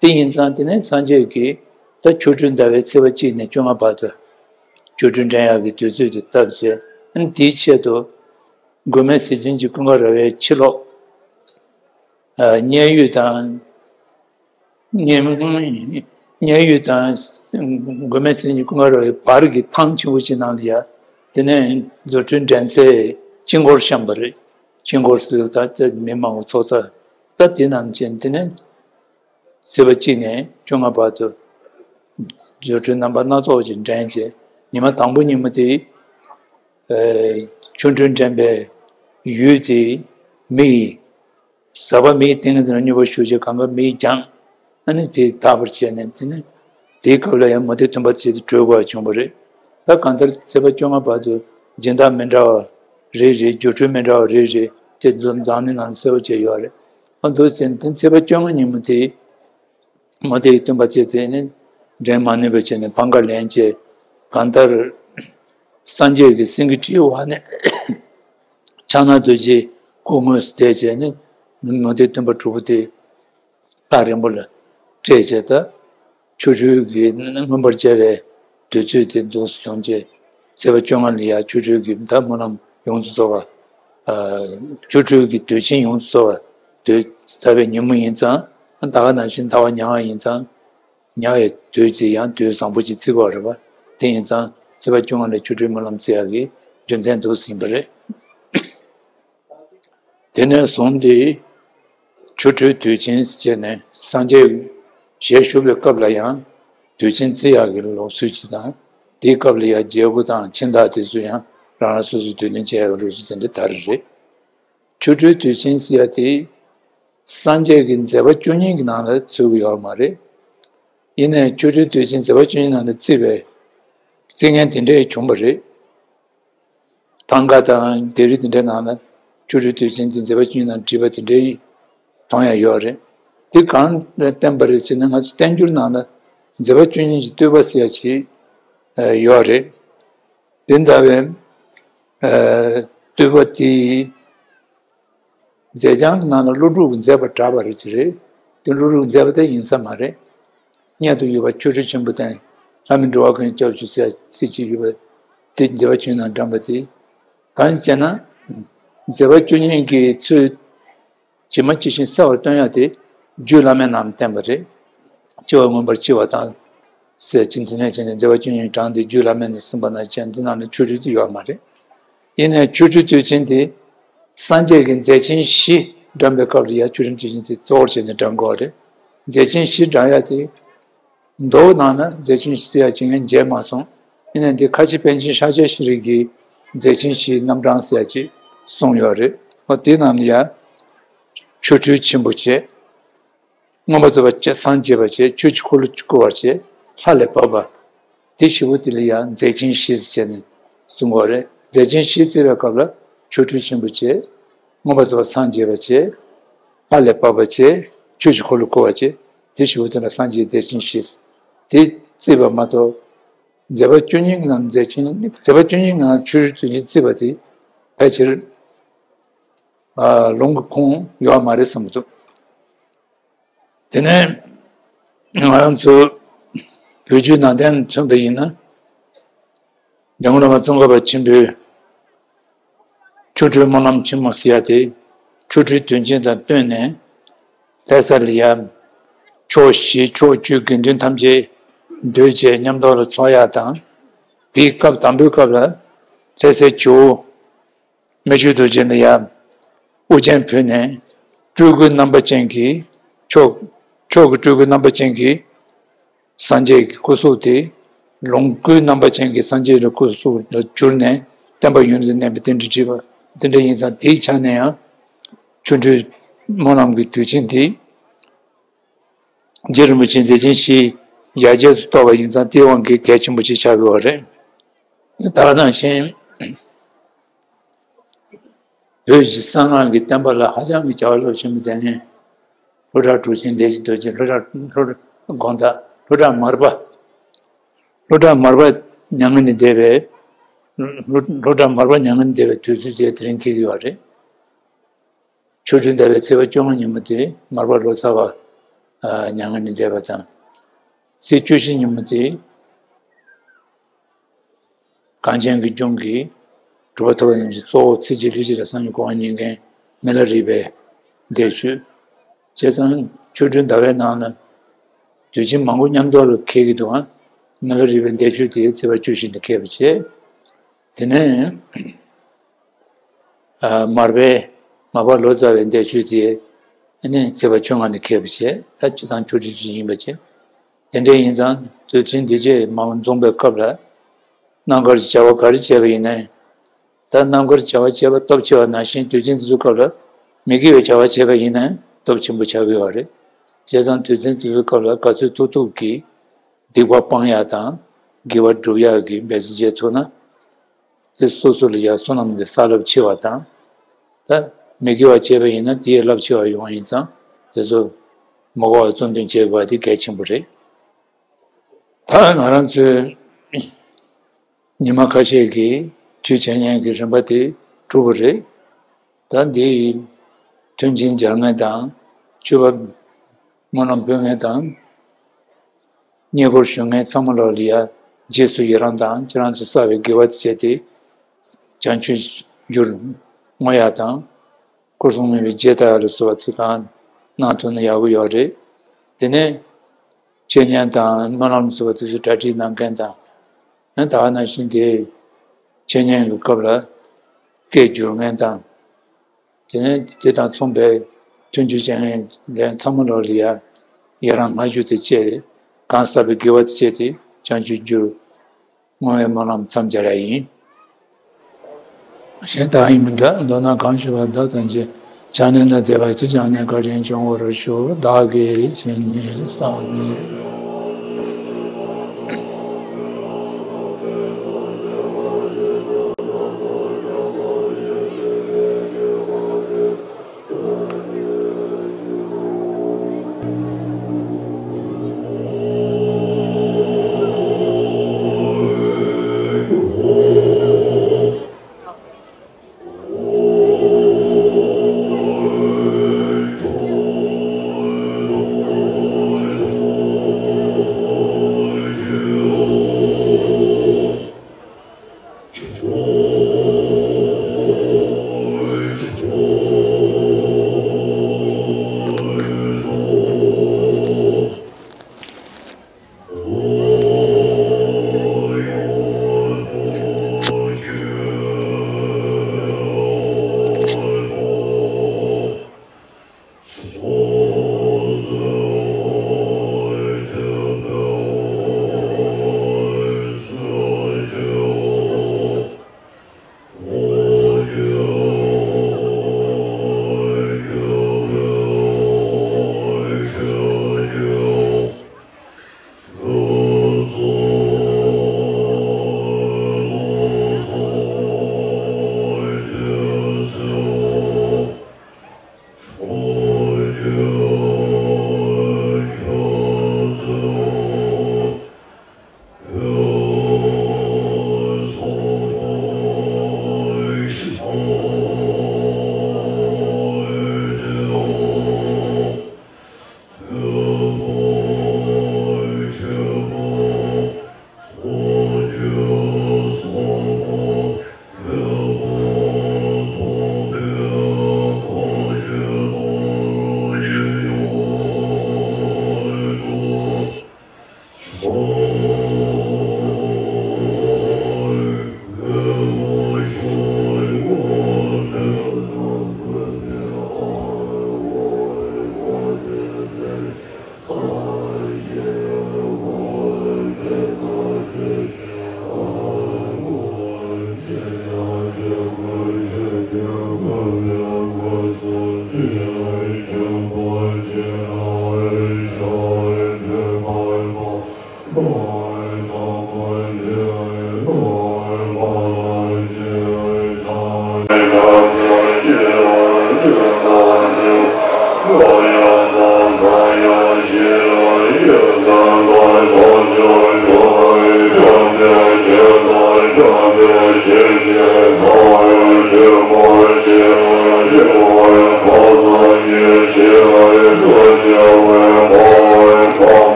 དེ་ཡིན་ཙང་དེ་ནས་སངས་རྒྱས་ཀྱིས་ད་ཆོ་འཕྲུལ་ཟླ་བའི་ཚེས་པ་གཅིག་ནས་བཅོ་ལྔ་བར་དུ་ཆོ་འཕྲུལ་འགྲན་ཡག་གི་དུས་ཚོད་དེ་བཏབ་བྱས། ཨ་ནི་དེའི་ཆེད་དུ་མགོན་མེད་ཟས་སྦྱིན་གྱི་ཀུན་དགའ་ར་བའི་ཕྱི་ལོགས། ཨ། མཉན་ཡོད་དང་། མཉན། མཉན་ཡོད་དང་མགོན་མེད་ཟས་སྦྱིན་གྱི་ཀུན་དགའ་ར་བའི་བར་གྱི་ཐང་ཆེན་པོ་ཅིག་ནང་ལ་ཡ། དེ་ནས་རྫུ་འཕྲུལ་འགྲན་སའི་སྤྱི་འཁོར་བཤམས་པ་རེད། སྤྱི་འཁོར་ཟེར་ད་ལྟ་མི་མང་པོ་ཚོགས་ས། ད་དེ་ནང་བཞིན་དེ་ནས་ཚེས་པ་གཅིག་ནས་བཅོ་ལྔ་བར་དུ་རྫུ་འཕྲུལ་རྣམ་པ་སྣ་ཚོགས་ཀྱི་འགྲན་བྱས། ཉི་མ་དང་པོ་ཉིན་མོ་དེ། ཨ། ཆོ་འཕྲུལ་འགྲན་པའི་ཡུལ་དེ་མི་ཡིས། ཟག་པ་མེའི་སྟེང་དེ་ན་སྨྱོ་པ་ཞུགས་བྱས། གང་ག་མེས་བརྒྱངས། ཨ་ནི་དེ་དག་པར་བྱས་ནས། དེ་ནས་དེའི་སྐབས་ལ་ཡང་མུ་སྟེགས་སྟོན་པ་ཚེ་དེ་གྲོལ་དགོས་པ་བྱུང་བ་རེད། ད་གང་ལྟར་ཚེས་པ་བཅོ་ལྔ་བར་དུ་སྦྱིན་བདག་མི་འདྲ་བ་རེ་རེ། རྫུ་འཕྲུལ་མི་འདྲ་བ་རེ་རེ་དེ་འཛམ་གླིང་ནང་ལ་གསལ་པོ་བྱས་ཡོད་རེད། ཨ། འདུག་ཟེར་ནས་དེ་ཚེས་པ་བཅོ་ལྔ་ཉིན་མོ་དེ་མུ་སྟེགས་སྟོན་པ་ཚེ་དེ་ནི་འགྲན་མ་ནུས་པ་བྱས་ནས་ཕམ་ཁ་ལེན་བྱས། གང་ལྟར་སངས་རྒྱས་ཀྱི་སེང་གེ་ཁྲིའི་འོག་ནས་ཕྱག་ན་རྡོ་རྗེའི་སྐུ་དངོས་སུ་བསྡད་བྱས་ནས། མུ་སྟེགས་སྟོན་པ་དྲུག་པོ་དེ་ཐག་རིང་པོ་ལ་བསྐྲད་བྱས། ད་ཆོ་འཕྲུལ་གྱི་མངོན་པར་བྱ་བའི་དུས་ཚོད་དེ་འདུག་སེ་བྱུང་རྗེས། ཚེས་པ་བཅོ་ལྔ་ལ་ཡ་ཆོ་འཕྲུལ་གྱི་ད་སྨོན་ལམ་ཡོངས་སུ་རྫོགས་པ། ཨ། ཆོ་འཕྲུལ་གྱི་དུས་ཆེན་ཡོངས་སུ་རྫོགས་པ་དུས་ཟླ་བའི་ཉིན་མོ་ཡིན་ཙང་། ད་ག་ནང་བཞིན་ཟླ་བ་ཉ་གང་ཡིན་ཙང་། ཉ་གང་དུས་ཀྱི་ཡང་དུས་བཟང་པོ་ཅིག་བརྩི་དགོས་རེད་པ། དེ་ཡིན་ཙང་ཚེས་པ་བཅོ་ལྔ་ལ་ཆོ་འཕྲུལ་སྨོན་ལམ་བརྩི་ཡག་གི་རྒྱུ་མཚན་འདུག་སེ་ཡིན་པ་རེད། དེ་ནས་བཟུང་སྟེ་ཆོ་འཕྲུལ་དུས་ཆེན་ཟེར་ནས་སངས་རྒྱས་ཞལ་བཞུགས་པའི་སྐབས་ལ་ཡང་དུས་ཆེན་བརྩི་ཡག་གི་ལུགས་སྲོལ་ཅིག་དང་། དེའི་སྐབས་ལ་ཡང་རྒྱལ་པོ་དང་ཁྱིམ་བདག་དེ་ཚོ་ཡང་རང་རང་སོ་སོའི་དུས་སྟོན་བྱེད་ཡག་གི་ལུགས་སྲོལ་དེ་འདྲ་དར་རེད། ཆོ་འཕྲུལ་དུས་ཆེན་ཟེར་ཡ་དེ་སངས་རྒྱས་ཀྱི་མཛད་པ་བཅུ་གཉིས་ཀྱི་ནང་ལ་ཚུད་ཀྱི་ཡོད་མ་རེད། ཡིན་ནའི་ཆོ་འཕྲུལ་དུས་ཆེན་མཛད་པ་བཅུ་གཉིས་ནང་ལ་བརྩིས་པའི་བརྩི་མཁན་དེ་འདྲ་བྱུང་བ་རེད། ཐང་ག་དང་ལྡེབས་རིས་དེ་འདྲའི་ནང་ལ་ཆོ་འཕྲུལ་དུས་ཆེན་དེ་མཛད་པ་བཅུ་གཉིས་ནང་བྲིས་པ་དེ་འདྲའི་མཐོང་ཡ་ཡོད་རེད། དེ་གང་ལ་བརྟེན་པ་རེད་ཟེར་ན། ང་ཚོ་བསྟན་འགྱུར་ནང་ལ་མཛད་པ་བཅུ་གཉིས་ཀྱི་བསྟོད་པ་ཟེར་ཡ་ཞིག་ཡོད་རེད། དེ་ལྟ་བུའི་བསྟོད་པ་དེ་མཛད་བྱང་གི་ནང་ལ་ཀླུ་སྒྲུབ་ཀྱི་མཛད་པ་གྲགས་པ་རེད་ཅེས་རེད། དེ་ཀླུ་སྒྲུབ་ཀྱི་མཛད་པ་དེ་ཡིན་ས་མ་རེད། སྔོན་དུ་ཡོད་པ་ཆོ་འཕྲུལ་ཆེན་པོ་དང་། ལྷ་མི་འགྲོ་བ་ཀུན་སྐྱབས་མཆོག་ཟེར་ཡ་ཚིག་གཅིག་ཡོད་པ་དེ་མཛད་པ་བཅུ་གཉིས་ནང་བཀྲམ་པ་དེ། གང་ཡིན་ཟེར་ན། མཛད་པ་བཅུ་གཉིས་ཀྱི་ཚུལ་ཇི་མ་ཇི་བཞིན་གསལ་བར་སྟོན་ཡ་དེ་རྒྱུད་བླ་མའི་ནང་ལ་བསྟན་པ་རེད། ལྕི་བ་མངོན་པར་ལྕི་བ་དང་ཟེར་གྱིན། དེ་ནས་བྱས་ནས་མཛད་པ་བཅུ་གཉིས་དྲངས་ཏེ་རྒྱུད་བླ་མའི་ནང་གསུངས་པ་ནང་བཞིན་འདི་ནང་ལ་ཆོ་འཕྲུལ་དེ་ཡོད་མ་རེད། ཡིན་ནའི་ཆོ་འཕྲུལ་དུས་ཆེན་དེ་སངས་རྒྱས་ཀྱི་མཛད་ཆེན་བཞི་བགྲང་པའི་སྐབས་ལ་ཡ་ཆོ་འཕྲུལ་དུས་ཆེན་དེ་གཙོ་བོར་བྱས་ནས་བགྲང་དགོས་རེད། མཛད་ཆེན་བཞི་བགྲང་ཡ་དེ། མདོ་ནང་ན་མཛད་ཆེན་བཞི་ཟེར་ཡ་ཅིག་ངས་མཇལ་མ་སོང་། ཡིན་ནའི་འདི་ཁ་ཆེ་པཎ་ཆེན་ཤཱཀྱ་ཤྲཱི་གིས་མཛད་ཆེན་བཞིའི་རྣམ་གྲངས་ཟེར་ཡ་ཅིག་གསུངས་ཡོད་རེད། འོ། དེ་ནང་ལ་ཡ་ཆོ་འཕྲུལ་ཆེན་པོ་བྱས། མངོན་པར་རྫོགས་པར་སངས་རྒྱས་པ་བྱས། ཆོས་ཀྱི་འཁོར་ལོ་བསྐོར་བར་བྱས། ལྷ་ལས་བབས་པ། དེ་བཞི་པོ་དེ་ལ་ཡང་མཛད་ཆེན་བཞི་ཟེར་ནས་གསུང་གི་ཡོད་རེད། མཛད་ཆེན་བཞི་བརྩི་བའི་སྐབས་ལ་ཆོ་འཕྲུལ་ཆེན་པོ་བྱས། མངོན་པར་རྫོགས་པར་སངས་རྒྱས་པ་བྱས། ལྷ་ལས་བབས་པ་བྱས། ཆོས་ཀྱི་འཁོར་ལོ་བསྐོར་བ་བྱས། དེ་བཞི་པོ་དེ་ལ་སངས་རྒྱས་མཛད་ཆེན་བཞི་ཟེར། དེ་བརྩིས་པ་མ་གཏོགས། མཛད་པ་བཅུ་གཉིས་ཀྱི་ནང་མཛད་ཆེན། མཛད་པ་བཅུ་གཉིས་ཀྱི་ནང་ཆོ་འཕྲུལ་དུས་ཆེན་བརྩིས་པ་དེ་ཕལ་ཆེར། ཨ། ལུང་གི་ཁུངས་ཡོད་མ་རེད་བསམ་གྱི་འདུག་དེ་ནས་ང་རང་ཚོ་བོད་བརྒྱུད་ནང་བསྟན་མཚོན་པ་ཡིན་ན། འཇམ་མགོན་བླ་མ་ཙོང་ཁ་པ་ཆེན་པོའི་ཆོ་འཕྲུལ་སྨོན་ལམ་ཆེན་མོ་ཟེར་ཡ་དེ། ཆོ་འཕྲུལ་དུས་ཆེན་དང་བསྟུན་ནས་ལྷ་ས་ལ་ཡ་ཕྱོགས་བཞི་ཕྱོགས་བཅུའི་དགེ་འདུན་ཐམས་ཅད་སྡོད་བྱས་མཉམ་དུ་ལ་ཚོགས་ཡ་དང་། དེའི་སྐབས་དང་པོའི་སྐབས་ལ་ལྷ་སའི་ཇོ་བོ་མི་བསྐྱོད་རྡོ་རྗེ་ལ་ཡ་དབུ་རྒྱན་ཕུལ་ནས། སྤྲུལ་སྐུའི་རྣམ་པ་ཅན་གྱི་མཆོག་མཆོག་གི་སྤྲུལ་སྐུའི་རྣམ་པ་ཅན་གྱི་སངས་རྒྱས་ཀྱི་སྐུ་གཟུགས་དེ། ལོངས་སྐུའི་རྣམ་པ་ཅན་གྱི་སངས་རྒྱས་ཀྱི་སྐུ་གཟུགས་ལ་གྱུར་ནས་བསྟན་པ་ཡུན་རིང་གནས་པའི་རྟེན་འབྲེལ་བྲིས་པ་དེ་འདྲ་ཡིན་ཙང་། དེའི་ཆ་ནས་ཡང་ཆོ་འཕྲུལ་སྨོན་ལམ་གྱི་དུས་ཆེན་དེ། རྗེ་རིན་པོ་ཆེའི་མཛད་ཆེན་བཞི་ཡར་རྒྱས་སུ་གཏོང་བ་ཡིན་ཙང་། དེའི་དབང་གིས་གལ་ཆེན་པོ་ཅིག་ཆགས་ཡོད་རེད། ད་ག་ནང་བཞིན་བོད་ཀྱི་གསང་སྔགས་ཀྱི་བསྟན་པ་ལ་ཧ་ཅང་གི་བྱ་བ་རླབས་ཆེན་པོ་མཛད་མཁན་སློབ་གྲྭ་གྲུབ་ཆེན་བདེ་སྐྱིད་རྡོ་རྗེ། སློབ་གྲྭ་སློབ་དགོངས་དག་སློབ་གྲྭ་མར་པ། སློབ་གྲྭ་མར་པ་མྱ་ངན་ལས་འདས་པའི། སློབ་སློབ་གྲྭ་མར་པ་མྱ་ངན་ལས་འདས་པའི་དུས་ཚོད་དེ་དེ་རིང་འཁེལ་གྱི་ཡོད་རེད། ཆོ་འཕྲུལ་ཟླ་བའི་ཚེས་པ་བཅོ་ལྔ་ཉིན་མོ་དེ་མར་པ་ལོ་ཙཱ་བ་ཨ་མྱ་ངན་ལས་འདས་པ་དང་། ཚེས་བཅུ་བཞི་ཉིན་མོ་དེ་གངས་ཅན་གྱི་ལྗོངས་ཀྱི་གྲུབ་པ་ཐོབ་པ་རྣམས་ཀྱི་གཙོ་བོ་ཚེ་གཅིག་ལུས་གཅིག་ལ་སངས་རྒྱས་གོ་འཕང་བརྙེས་མཁན་མི་ལ་རས་པའི་འདས་མཆོད། བྱས་ཙང་ཆོ་འཕྲུལ་ཟླ་བའི་ནང་ལ་དུས་ཆེན་མང་པོ་མཉམ་དུ་ལ་འཁེལ་གྱི་འདུག་ཨང་། མི་ལ་རས་པའི་འདས་མཆོད་དེ་ཚེས་པ་བཅུ་བཞི་ཉིན་འཁེལ་བ་བྱས། དེ་ནས་ཨ་མར་པའི་མར་པ་ལོ་ཙཱ་བའི་འདས་མཆོད་དེ་ཨ་ནི་ཚེས་པ་བཅོ་ལྔ་ཉིན་འཁེལ་བ་བྱས། ད་སྤྱིར་བཏང་ཆོ་འཕྲུལ་ཅིག་ཡིན་པ་བྱས། དེ་འདྲ་ཡིན་ཙང་དུས་ཆེན་འདི་རྗེས་མ་འཛོམས་པའི་སྐབས་ལ། རྣམ་དཀར་གྱི་བྱ་བ་ག་རེ་བྱས་པ་ཡིན་ནའང་། ད་རྣམ་དཀར་བྱ་བ་བྱས་པ་སྟོབས་ཆེ་བ་ནང་བཞིན་དུས་ཆེན་དེ་ཚོའི་སྐབས་ལ་མི་དགེ་བའི་བྱ་བ་བྱས་པ་ཡིན་ནའང་སྟོབས་ཆེན་པོ་ཆགས་ཀྱི་ཡོད་རེད། བྱས་ཙང་དུས་ཆེན་དེ་ཚོའི་སྐབས་ལ་ག་ཚོད་ཐུབ་ཐུབ་ཀྱིས་སྡིག་པ་སྤང་ཡག་དང་དགེ་བ་སྒྲུབ་ཡག་གི་འབད་བརྩོན་བྱེད་ཐུབ་ན། དེ་སོ་སོ་ལ་ཡང་བསོད་ནམས་ཀྱི་བསགས་རླབས་ཆེ་བ་དང་། ད་མི་དགེ་བ་བྱས་པ་ཡིན་ན་དེའི་རླབས་ཆེ་བ་ཡོང་བ་ཡིན་ཙང་དེ་ཚོ་མ་གོ་བ་གཙོ་འདོན་བྱེད་དགོས་པ་དེ་གལ་ཆེན་པོ་རེད། ད་ང་རང་ཚོའི་ཉི་མ་ཁ་ཤས་ཀྱི་ཆོས་འཆད་ཉན་གྱི་རིམ་པ་དེ་གྲུབ་པ་རེད། ད་འདི་མཐུན་རྐྱེན་སྦྱར་མཁན་དང་ཆོས་པ་སྨོན་ལམ་ཕུལ་མཁན་དང་བསྙེན་བཀུར་ཞུ་མཁན་ཚང་མ་ལོག་ལ་ཡ་རྗེས་སུ་ཡི་རང་དང་ཁྱེད་རང་ཚོས་བསགས་པའི་དགེ་བ་དེ་བྱས་ཏེ་བྱང་ཆུབ་རྒྱུར་བསྔོ་ཡག་དང་། སྐུ་གསུང་མུན་པའི་རྗེས་དག་ལ་སོགས་པ་ཚིག་གང་གནང་ཐུབ་ན་ཡག་པོ་ཡོད་རེད། དེ་ནས་འཆད་ཉན་དང་སྨོན་ལམ་སོགས་པ་དེ་ཚོ་གྲ་སྒྲིག་གནང་མཁན་དང་། ཨ་ད་ག་ནང་བཞིན་དེ་འཆད་ཉན་གྱི་སྐབས་ལ་སྐད་སྒྱུར་མཁན་དང་། དེ་ནས་དེ་དང་མཚུངས་པའི་མཐུན་འགྱུར་བྱེད་མཁན་ཚང་མ་ལོག་ལ་ཡ་ཡི་རང་སྔ་ཞུ་དེ་བཅས་གང་བསགས་པའི་དགེ་བ་དེ་བཅས་ཏེ་བྱང་ཆུབ་རྒྱུར་བསྔོ་བའི་སྨོན་ལམ་མཚམས་སྦྱར་ཡ་ཡིན། གཞན་དག་ཡིན་མིན་འདྲ། མདོར་ན་གང་ཞུ་བ་བདག་ཐམས་ཅད་ཕྱག་ལེན་ལ་བདེ་བ་ཅི་བྱུང་ནས་བཀའ་དྲིན་སྐྱོང་བར་ཤོག་བདག་གིས་ཆོས་ཉན་བསགས་པའི།